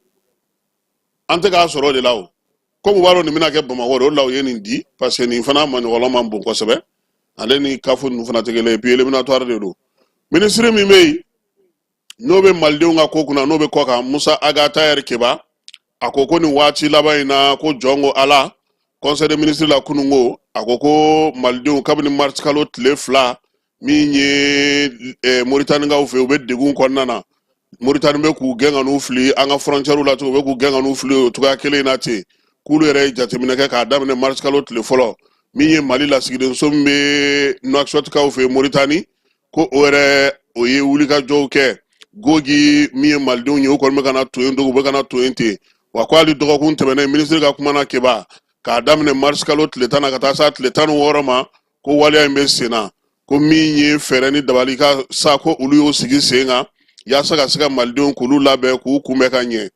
An tɛ k'a sɔrɔ o de la. O komi u b'a dɔn nin bɛna kɛ Bamakɔ de, o de la u ye nin di, parce que nin fana maɲɔgɔlɔ man bon kosɛbɛ, ale ni CAF ninnu fana tɛ kelen ye, puis éliminatoire de don. Minisiri min bɛ yen n'o bɛ malidenw ka ko kunna, n'o bɛ kɔ kan, Musa Ag Attaher Keba, a ko ko nin waati laban in na, ko jɔn ko Ala, conseil des ministres la kunun ko, a ko ko malidenw kabini mars kalo tile 2, min ye Moritanikaw fɛ, u bɛ degun kɔnɔna na. Moritani bɛ k'u gɛn ka n'u fili an ka frontière la cogo, u bɛ k'u gɛn ka n'u fili o cogoya kelen in na ten. K'olu yɛrɛ ye jateminɛ kɛ k'a daminɛ mars kalo tile 1. Min ye Mali lasigidenso min bɛ Nouakchottkaw fɛ Moritani, ko o yɛrɛ o ye wulikajɔw kɛ Gogi. Min ye malidenw ye, u kɔni bɛ ka na to yen dogo, u bɛ ka na to yen ten. Wa ko hali dɔgɔkun tɛmɛnen, minisiri ka kuma na Keba, k'a daminɛ marisi kalo tile 10 na ka taa se tile 16 ma, ko waleya in bɛ sen na, ko min ye fɛɛrɛ ni dabali ka sa, ko olu y'o sigi sen kan yaasa ka se ka malidenw k'olu labɛn k'u kunbɛn ka ɲɛ.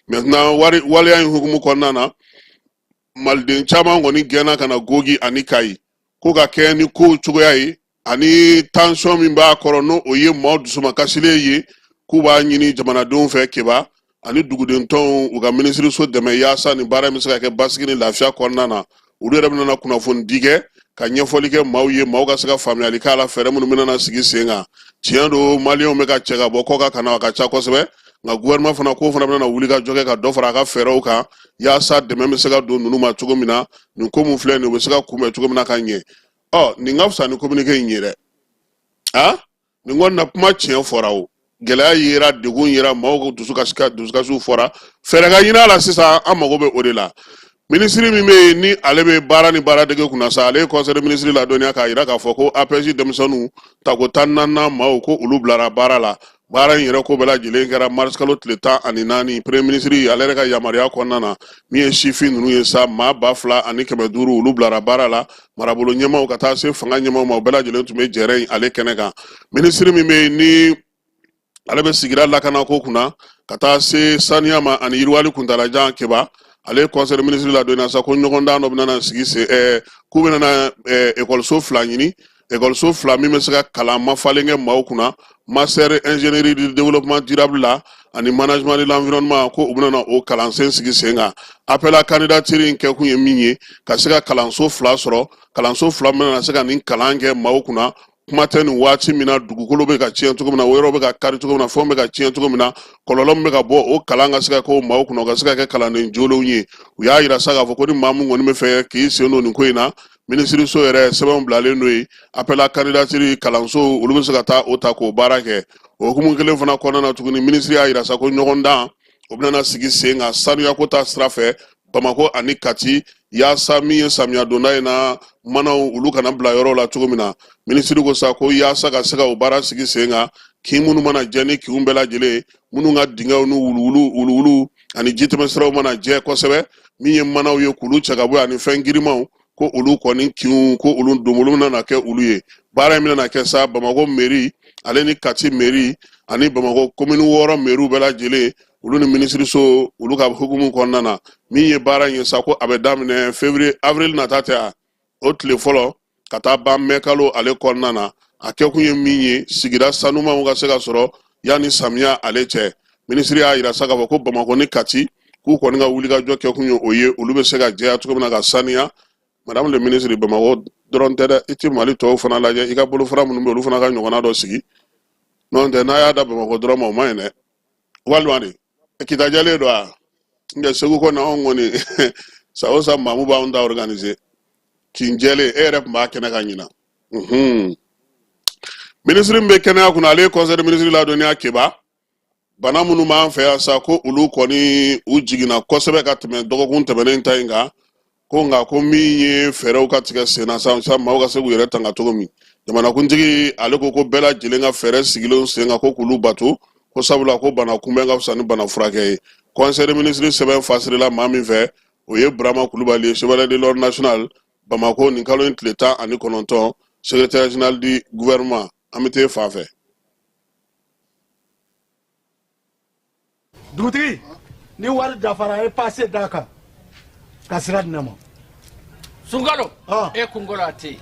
Maintenant, wari waleya in hukumu kɔnɔna na, maliden caman kɔni gɛnna ka na Gogi ani Kayi, ko ka kɛɲɛ ni kow cogoya ye ani tension min b'a kɔrɔ, n'o o ye maaw dusumakasilen ye, k'u b'a ɲini jamanadenw fɛ Keba ani duguden tɔnw, u ka minisiriso dɛmɛ yaasa nin baara in bɛ se ka kɛ basigi ni lafiya kɔnɔna na. Olu yɛrɛ bɛna kunnafoni di kɛ ka ɲɛfɔli kɛ maaw ye, maaw ka se ka faamuyali k'a la, fɛɛrɛ minnu bɛna sigi sen kan. Tiɲɛ don, maliyɛnw bɛ ka cɛ ka bɔ kɔkan ka na, a ka ca kosɛbɛ, nka gouvernement fana k'o fana bɛna wuli ka jɔ kɛ ka dɔ fara a ka fɛɛrɛw kan yaasa dɛmɛ bɛ se ka don ninnu ma cogo min na, nin ko min filɛ nin, u bɛ se ka kunbɛn cogo min na ka ɲɛ. Ɔ, nin ka fisa ni communiqué in ye dɛ. A nin kɔni na, kuma tiɲɛ fɔra, o gɛlɛya yera, degun yera, maaw ka dusukasiw fɔra, fɛɛrɛ ka ɲini a la sisan, an mago bɛ o de la. Minisiri min bɛ yen ni ale bɛ baara ni baaradege kunna sa, ale ye conseil des ministres ladɔnniya k'a jira k'a fɔ ko APEJ denmisɛnninw tako 14nan maaw, ko olu bilara baara la. Baara in yɛrɛ ko bɛɛ lajɛlen kɛra mars kalo tile 14, premier ministre ale yɛrɛ ka yamaruya kɔnɔna na. Min ye sifin ninnu ye sa, maa 2500, olu bilara baara la. Marabolo ɲɛmaaw ka taa se fanga ɲɛmaaw ma, o bɛɛ lajɛlen tun bɛ jɛrɛ in ale kɛnɛ kan. Minisiri min bɛ yen ni ale bɛ sigida lakanako kunna ka taa se saniya ma ani yiriwali kuntalajan Keba, ale ye conseil des ministres ladɔnniya sa ko ɲɔgɔndan dɔ bɛna sigi sen, k'u bɛna na ekɔliso fila ɲini, ekɔliso fila min bɛ se ka kalan mafalen kɛ maaw kunna, master ingénierie du développement durable la ani management de l'environnement, ko u bɛna na o kalansen sigi sen kan. Appel à candidature in kɛkun ye min ye, ka se ka kalanso fila sɔrɔ, kalanso fila min bɛna se ka nin kalan kɛ maaw kunna. Kuma tɛ nin waati min na, dugukolo bɛ ka tiɲɛ cogo min na, o yɔrɔ bɛ ka kari cogo min na, fɛnw bɛ ka tiɲɛ cogo min na, kɔlɔlɔ min bɛ ka bɔ, o kalan ka se ka k'o maaw kunna, o ka se ka kɛ kalanden jolenw ye. U y'a yira sa k'a fɔ ko ni maa min kɔni bɛ fɛ k'i sen don nin ko in na, minisiriso yɛrɛ sɛbɛnw bilalen don yen. Appel à candidature kalanso, olu bɛ se ka taa o ta k'o baara kɛ. O hukumu kelen fana kɔnɔna na tuguni, minisiri y'a yira sa ko ɲɔgɔndan o bɛna sigi sen kan sanuyako ta sira fɛ Bamakɔ ani Kati, yaasa min ye samiya donda in na, manaw olu kana bila yɔrɔ la cogo min na. Minisiri ko sa ko yaasa ka se ka o baara sigi sen kan, kin minnu mana jɛ ni kinw bɛɛ lajɛlen, minnu ka dingɛw ni wuluwulu wuluwulu ani jitɛmɛsiraw mana jɛ kosɛbɛ, min ye manaw ye k'olu cɛ ka bɔ ani fɛn girimanw, ko olu kɔni kinw, ko olu donbolo bɛna kɛ olu ye. Baara in bɛna kɛ sa Bamakɔ mairie ale ni Kati mairie ani Bamakɔ komini 6 mairiw bɛɛ lajɛlen, olu ni minisiriso olu ka hukumu kɔnɔna na. Min ye baara in ye sa, ko a bɛ daminɛ février, avril nata tɛ a o tile fɔlɔ ka taa ban mɛ kalo ale kɔnɔna na. A kɛkun ye min ye, sigida sanumanw ka se ka sɔrɔ yanni samiya ale cɛ. Minisiri y'a yira sa k'a fɔ ko Bamakɔ ni Kati, k'u kɔni ka wulikajɔ kɛkun ye o ye, olu bɛ se ka jɛya cogo min na ka saniya. Madame le ministre, Bamakɔ dɔrɔn tɛ dɛ, i ti Mali tɔw fana lajɛ, i ka bolofara minnu bɛ, olu fana ka ɲɔgɔnna dɔ sigi. N'o tɛ, n'a y'a da Bamakɔ dɔrɔn ma, o ma ɲi dɛ. Walima de kita jɛlen don a nka Segu kɔni, anw kɔni sa o sa, maamu b'anw ta organiser kin jɛlen, e yɛrɛ tun b'a kɛnɛ ka ɲina. Minisiri min bɛ kɛnɛya kunna, ale ye conseil des ministres ladɔnniya Keba, bana minnu b'an fɛ yan sa, ko olu kɔni u jiginna kosɛbɛ ka tɛmɛ dɔgɔkun tɛmɛnen ta in kan, ko nka ko min ye fɛɛrɛw ka tigɛ sen na sa, sa maaw ka se k'u yɛrɛ tanga cogo min. Jamanakuntigi ale ko ko bɛɛ lajɛlen ka fɛɛrɛ sigilenw sen kan, ko k'olu bato, ko sabula ko bana kunbɛn ka fisa ni bana furakɛ ye. Conseil des ministres sɛbɛn fasirila maa min fɛ, o ye Burama Kulubali ye, chevalier de l'ordre national, Bamako, nin kalo in tile 19, secrétaire général du gouvernement. An bɛ t'e fan fɛ. Dugutigi, ni wari dafara, e pase d'a kan ka sira di ne ma. Sunkalo, e kunkolo a tɛ yen.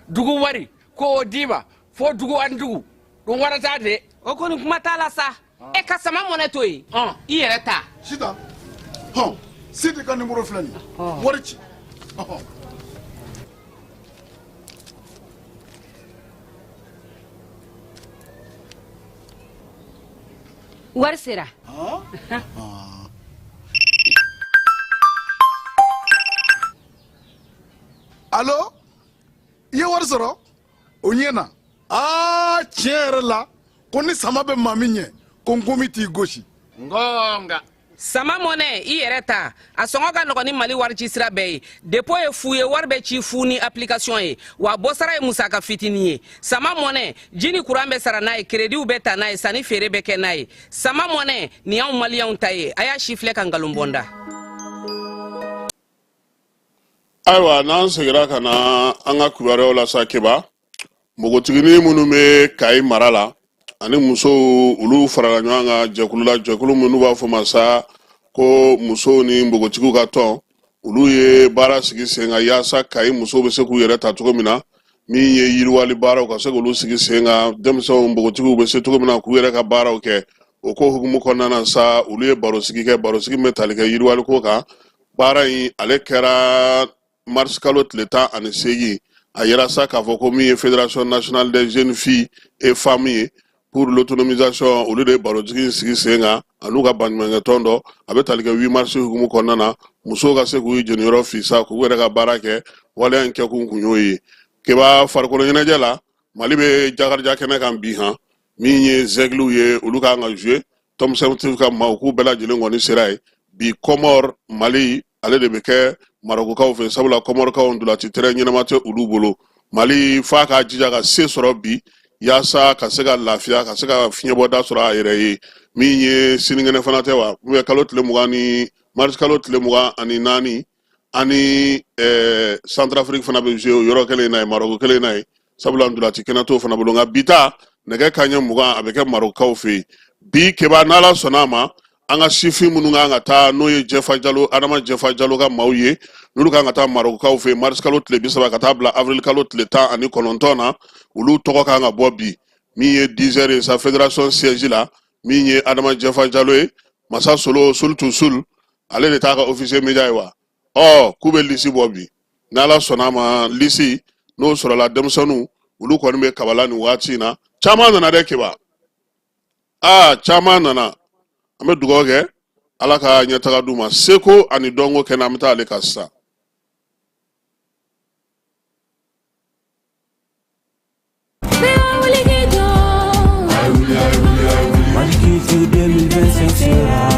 Dugu wari ko o d'i ma fo dugu ani dugu dun warata de. O kɔni, kuma t'a la sa. E ka sama mɔnɛ to yen, i yɛrɛ ta. Sitan, hɔn, Sidi ka nimoro filɛ nin ye, wari ci. Wari sera. Alo, i ye wari sɔrɔ, o ɲɛna. Aa, tiɲɛ yɛrɛ la, ko ni sama bɛ maa min ɲɛ, ko nkomi t'i gosi. Ngonga. Sama Money i yɛrɛ ta, a sɔngɔ ka nɔgɔn ni Mali warici sira bɛɛ ye. Dépôt ye fu ye, wari bɛ ci fu ni application ye, wa bɔsara ye musaka fitinin ye. Sama Money, ji ni kuran bɛ sara n'a ye, krediw bɛ ta n'a ye, sanni feere bɛ kɛ n'a ye. Sama Money nin y'anw maliyɛnw ta ye, a y'a sifilɛ ka nkalon bɔ n da. Ayiwa, n'an seginna ka na an ka kibaruyaw la sa, Keba, npogotiginin minnu bɛ Kayi mara la ani musow, olu farala ɲɔgɔn kan jɛkulu la, jɛkulu minnu b'a fɔ ma sa ko musow ni npogotigiw ka tɔn. Olu ye baara sigi sen kan yaasa Kayi musow bɛ se k'u yɛrɛ ta cogo min na, min ye yiriwali baaraw ka se k'olu sigi sen kan, denmisɛnw npogotigiw bɛ se cogo min na k'u yɛrɛ ka baaraw kɛ. O ko hukumu kɔnɔna na sa, olu ye barosigi kɛ, barosigi min bɛ tali kɛ yiriwali ko kan. Baara in ale kɛra mars kalo tile 18. A yira sa k'a fɔ ko min ye Fédération nationale des jeunes filles et femmes ye pour l'autonomisation, olu de ye barosigi in sigi sen kan an'u ka baɲumankɛtɔn dɔ. A bɛ tali kɛ 8 mars hukumu kɔnɔna na, musow ka se k'u jeniyɔrɔ fin sa, k'u yɛrɛ ka baara kɛ. Waleya in kɛkun kun y'o ye. Keba, farikolo ɲɛnajɛ la, Mali bɛ Jakarija kɛnɛ kan bi han. Min ye Zɛgiliw ye, olu kan ka jouer. Tom Saintfiet ka maaw k'u bɛɛ lajɛlen kɔni sera yen bi. Kɔmɔr, Mali ale de bɛ kɛ Marɔkukaw fɛ, sabula Kɔmɔrikaw ntolaci terrain ɲɛnama tɛ olu bolo. Mali f'a k'a jija ka se sɔrɔ bi yaasa ka se ka lafiya, ka se ka fiɲɛbɔda sɔrɔ a yɛrɛ ye. Min ye sinikɛnɛ fana tɛ wa, n'u ye kalo tile 20 ni marisi kalo tile 24 ani Centrafrique fana bɛ jouer o yɔrɔ kelen in na ye, Marɔku kelen in na ye, sabula ntolaci kɛnɛ t'o fana bolo. Nka bi ta nɛgɛ kanɲɛ 20, a bɛ kɛ Marɔkukaw fɛ yen bi. Keba, n'Ala sɔnna a ma, an ka sifin minnu kan ka taa, n'o ye Jɛfa Jalo, Adama Jɛfa Jalo ka maaw ye, n'olu kan ka taa Marɔkukaw fɛ yen marisi kalo tile 30 ka taa bila avril kalo tile 19 na, olu tɔgɔ kan ka bɔ bi. Min ye 10 heures ye sa, fédération siège la, min ye Adama Jɛfa Jalo ye, Masa Solo Sulutu Sul, ale de t'a ka officier média ye wa. Ɔ k'u bɛ lisi bɔ bi, n'Ala sɔnna a ma. Lisi n'o sɔrɔla, denmisɛnninw olu kɔni bɛ kabala nin waati in na. Caman nana dɛ, Keba, aa caman nana. An bɛ dugawu kɛ, Ala ka ɲɛtaga d'u ma. Seko ani dɔnko kɛnɛ, an bɛ taa ale kan sisan. Mali Culture 2025 sera.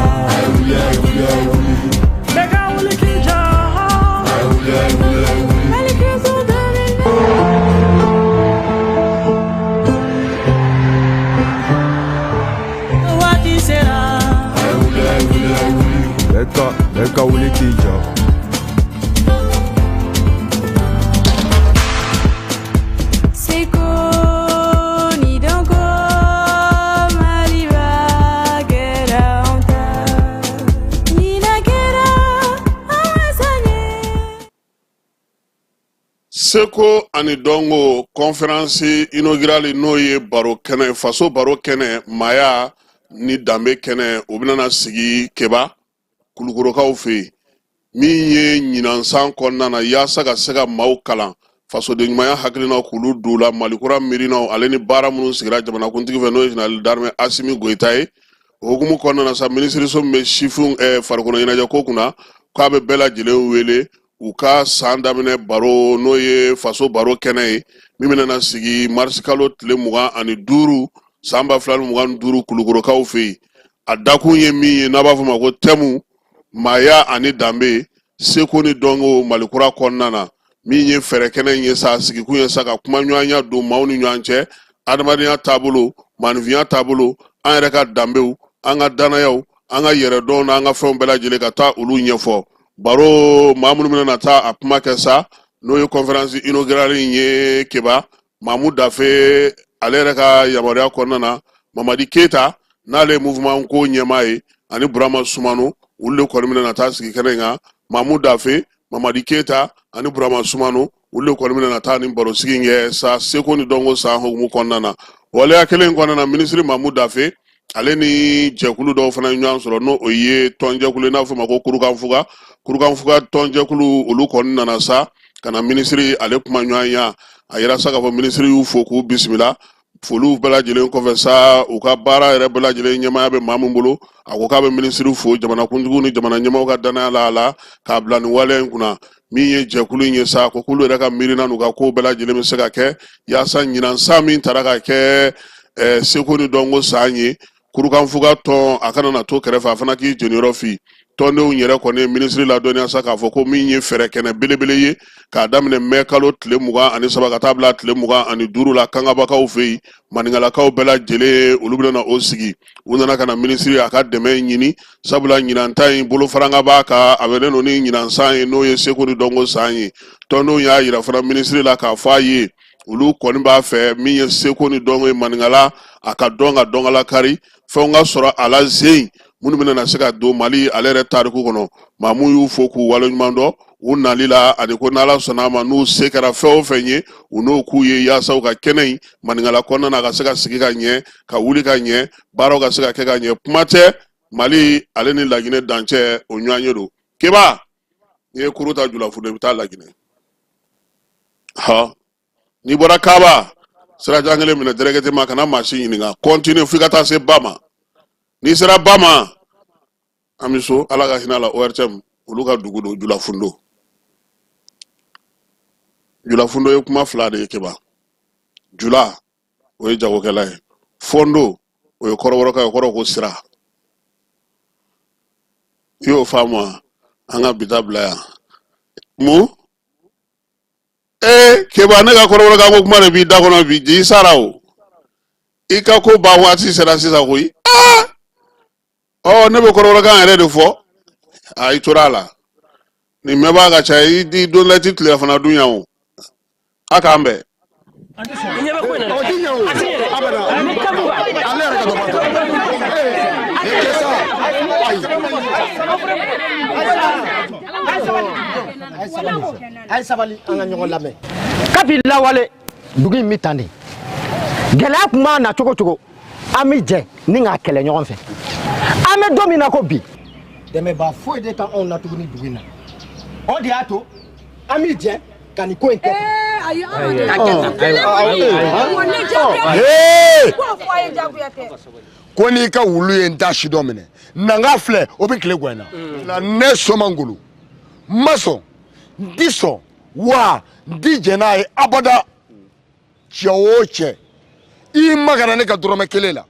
Waati sera. Bɛɛ ka wuli k'i jɔ. Seko ni dɔnko, Maliba kɛra anw ta. Ɲinan kɛra an ka san ye. Seko ani dɔnko conférence inaugurale, n'o ye baro kɛnɛ, faso baro kɛnɛ, maaya ni danbe kɛnɛ, o bɛna na sigi, Keba, Kulukorokaw fɛ yen. Min ye ɲinan san kɔnɔna na, yaasa ka se ka maaw kalan fasoden ɲumanya hakilinaw k'olu don la, Malikura miirinaw ale ni baara minnu sigira jamanakuntigi fɛ, n'o ye général d'armée Asimi Goyita ye. O hukumu kɔnɔna na sa, minisiriso min bɛ sifinw farikolo ɲɛnajɛ ko kunna, k'a bɛ bɛɛ lajɛlen wele u ka san daminɛ baro, n'o ye faso baro kɛnɛ ye, min bɛna na sigi marisi kalo tile 25 san 2025 Kulukorokaw fɛ yen. A dakun ye min ye, n'a b'a fɔ ma ko thème maaya ani danbe, seko ni dɔnko Malikura kɔnɔna na. Min ye fɛɛrɛ kɛnɛ in ye sa, sigikun ye sa ka kumaɲɔgɔnya don maaw ni ɲɔgɔn cɛ, adamadenya taabolo, maaninfinya taabolo, an yɛrɛ ka danbew, an ka dannayaw, an ka yɛrɛdɔn n'an ka fɛnw bɛɛ lajɛlen, ka taa olu ɲɛfɔ. Baro maa minnu bɛna na taa a kuma kɛ sa, n'o ye conférence inaugurale in ye, Keba, Mamu Dafe ale yɛrɛ ka yamaruya kɔnɔna na, Mamadi Keyita n'ale ye mouvement ko ɲɛmaa ye, ani Burama Sumano, olu de kɔni bɛna na taa sigi kɛnɛ in kan. Mamu Dafe, Mamadi Keyita ani Burama Sumano, olu de kɔni bɛna na taa nin barosigi in kɛ sa, seko ni dɔnko san hukumu kɔnɔna na. Waleya kelen in kɔnɔna na, minisiri Mamu Dafe ale ni jɛkulu dɔw fana ye ɲɔgɔn sɔrɔ, n'o ye tɔnjɛkulu ye n'a fɔ ma ko Kurukanfuga. Kurukanfuga tɔnjɛkulu, olu kɔni nana sa ka na minisiri ale kuma ɲɔgɔnya. A yira sa k'a fɔ minisiri y'u fo k'u bisimila. Foliw bɛɛ lajɛlen kɔfɛ sa, u ka baara yɛrɛ bɛɛ lajɛlen ɲɛmaaya bɛ maa min bolo, a ko k'a bɛ minisiri fo jamanakuntigiw ni jamana ɲɛmaaw ka dannaya la a la k'a bila nin waleya in kunna. Min ye jɛkulu in ye sa, ko k'olu yɛrɛ ka miirina n'u ka kow bɛɛ lajɛlen bɛ se ka kɛ yaasa ɲinan san min tara ka kɛ seko ni dɔnko san ye. Kurukanfuga tɔn a kana na to kɛrɛfɛ, a fana k'i jeniyɔrɔ fi. Tɔndenw yɛrɛ kɔni ye minisiri ladɔnniya sa k'a fɔ ko min ye fɛɛrɛ kɛnɛ belebele ye k'a daminɛ mɛ kalo tile 23 ka taa bila tile 25 la Kangabakaw fɛ yen, maninkalakaw bɛɛ lajɛlen olu bɛna o sigi. U nana ka na minisiri a ka dɛmɛ ɲini, sabula ɲinan ta in bolofaranga b'a kan, a bɛnnen don ni ɲinan san ye, n'o ye seko ni dɔnko san ye. Tɔndenw y'a yira fana minisiri la k'a fɔ a ye olu kɔni b'a fɛ min ye seko ni dɔnko ye maninkala, a ka dɔn ka dɔnkala kari fɛnw ka sɔrɔ a la zen minnu bɛna na se ka don Mali ale yɛrɛ tariku kɔnɔ. Maamu y'u fo k'u waleɲuman dɔn u nali la, ani ko n'Ala sɔnna a ma, n'u se kɛra fɛn o fɛn ye, u n'o k'u ye yaasa u ka kɛnɛ in maninkala kɔnɔna na ka se ka sigi ka ɲɛ, ka wuli ka ɲɛ, baaraw ka se ka kɛ ka ɲɛ. Kuma tɛ Mali ale ni Laginɛ dancɛ o ɲɔgɔn ye don. Keba, n'i ye kuru ta Julafundo, i bɛ taa Laginɛ. Ha, n'i bɔra Kaba, sirajan kelen minɛ directement, kana maa si ɲininka, continue f'i ka taa se ba ma. N'i sera ba ma, an bɛ so, Ala ka hinɛ la, ORTM olu ka dugu don Julafundo. Julafundo ye kuma fila de ye Keba. Jula, o ye jagokɛla ye. Fondo, o ye kɔrɔbɔrɔkan ye, o kɔrɔ ko sira. I y'o faamu wa? An ka bi ta bila yan. Mun ee Keba, ne ka kɔrɔbɔrɔkan ko kuma de b'i da kɔnɔ bi. Ji sara o, i ka ko ban waati sera sisan koyi. Aa, ɔ ne bɛ kɔrɔbɔrɔkan yɛrɛ de fɔ. A i tora a la nin mɛnbaa ka ca, i don la i ti tilelafana dun yan o. A k'an bɛn. A ye sabali, an ka ɲɔgɔn lamɛn. Kabi lawale, dugu in bɛ tan de. Gɛlɛya tun b'a na cogo cogo, an bɛ jɛ ni k'a kɛlɛ ɲɔgɔn fɛ. An bɛ don min na ko bi, dɛmɛbaa foyi de t'anw na tuguni dugu in na. O de y'a to an bɛ jɛ ka nin ko in kɛ. Ko n'i ka wulu ye n ta si dɔ minɛ, nanga filɛ, o bɛ tile gɛn na. Ne Soma Ngolo n ma sɔn, n ti sɔn wa n ti jɛn n'a ye abada. Cɛ o cɛ, i magara ne ka dɔrɔmɛ kelen la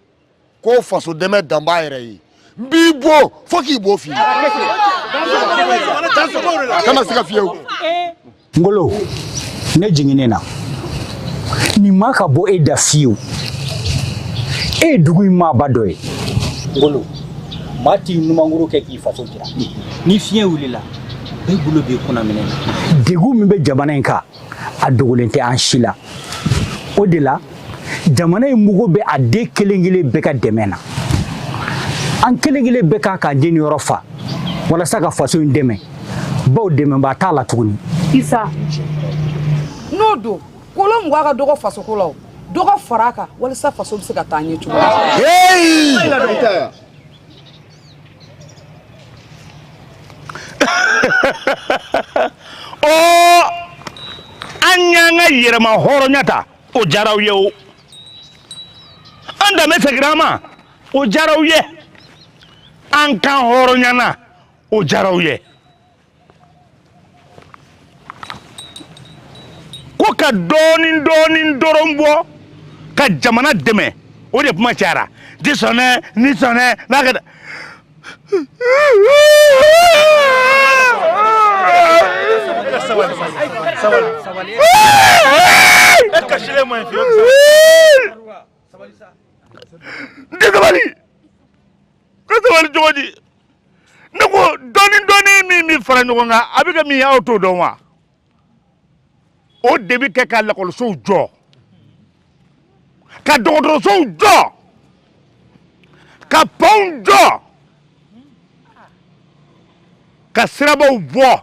ko faso dɛmɛ dan b'a yɛrɛ ye, n b'i bon fo k'i bo fiye. Kana se ka fiyewu. Ngolo, ne jiginnen na nin ma ka bɔ e da fiyewu. E ye dugu in maaba dɔ ye. Ngolo, maa t'i numankuru kɛ k'i faso jira. Ni fiɲɛ wulila, bɛɛ bolo b'i kunna minɛ na. Degun min bɛ jamana in kan, a dogolen tɛ an si la. O de la jamana in mago bɛ a den kelen kelen bɛɛ ka dɛmɛ na. An kelen kelen bɛɛ kan k'an jeniyɔrɔ fa walasa ka faso in dɛmɛ, bawo dɛmɛbaa t'a la tuguni. Isa, n'o don kolo 20 ka dɔgɔ fasoko la, o dɔ ka fara a kan walasa faso bɛ se ka taa ɲɛ cogo min. Ɔ, an y'an ka yɛrɛma hɔrɔnya ta, o diyara aw ye. O an danbe seginna an ma, o diyara aw ye. An kan hɔrɔnyana, o diyara aw ye. Ko ka dɔɔnin dɔɔnin dɔrɔn bɔ ka jamana dɛmɛ, o de kuma cayara. Di sɔnɛ ni sɔnɛ n'a kɛ. N tɛ sabali ka sabali cogo di? Ne ko dɔɔnin dɔɔnin min bɛ fara ɲɔgɔn kan, a bɛ kɛ min ye, aw t'o dɔn wa? O de bɛ kɛ ka lakɔlisow jɔ, ka dɔgɔtɔrɔsow jɔ, ka pɔnw jɔ, ka sirabaw bɔ,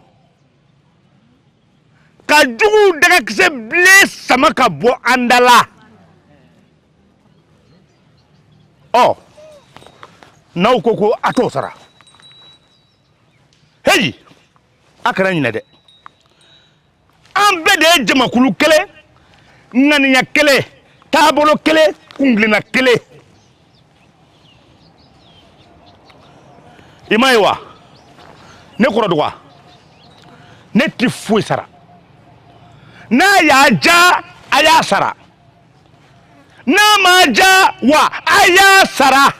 ka juguw dagakisɛ bilen sama ka bɔ an da la. Ɔ, n'aw ko ko a t'o sara, heyi, a kana ɲinɛ dɛ, an bɛɛ de ye jamakulu kelen, ŋaniya kelen, taabolo kelen, kuntilenna kelen. I m'a ye wa, ne kɔrɔ dɔgɔ, ne ti foyi sara. N'a y'a ja, a y'a sara. N'a ma ja wa, a y'a sara.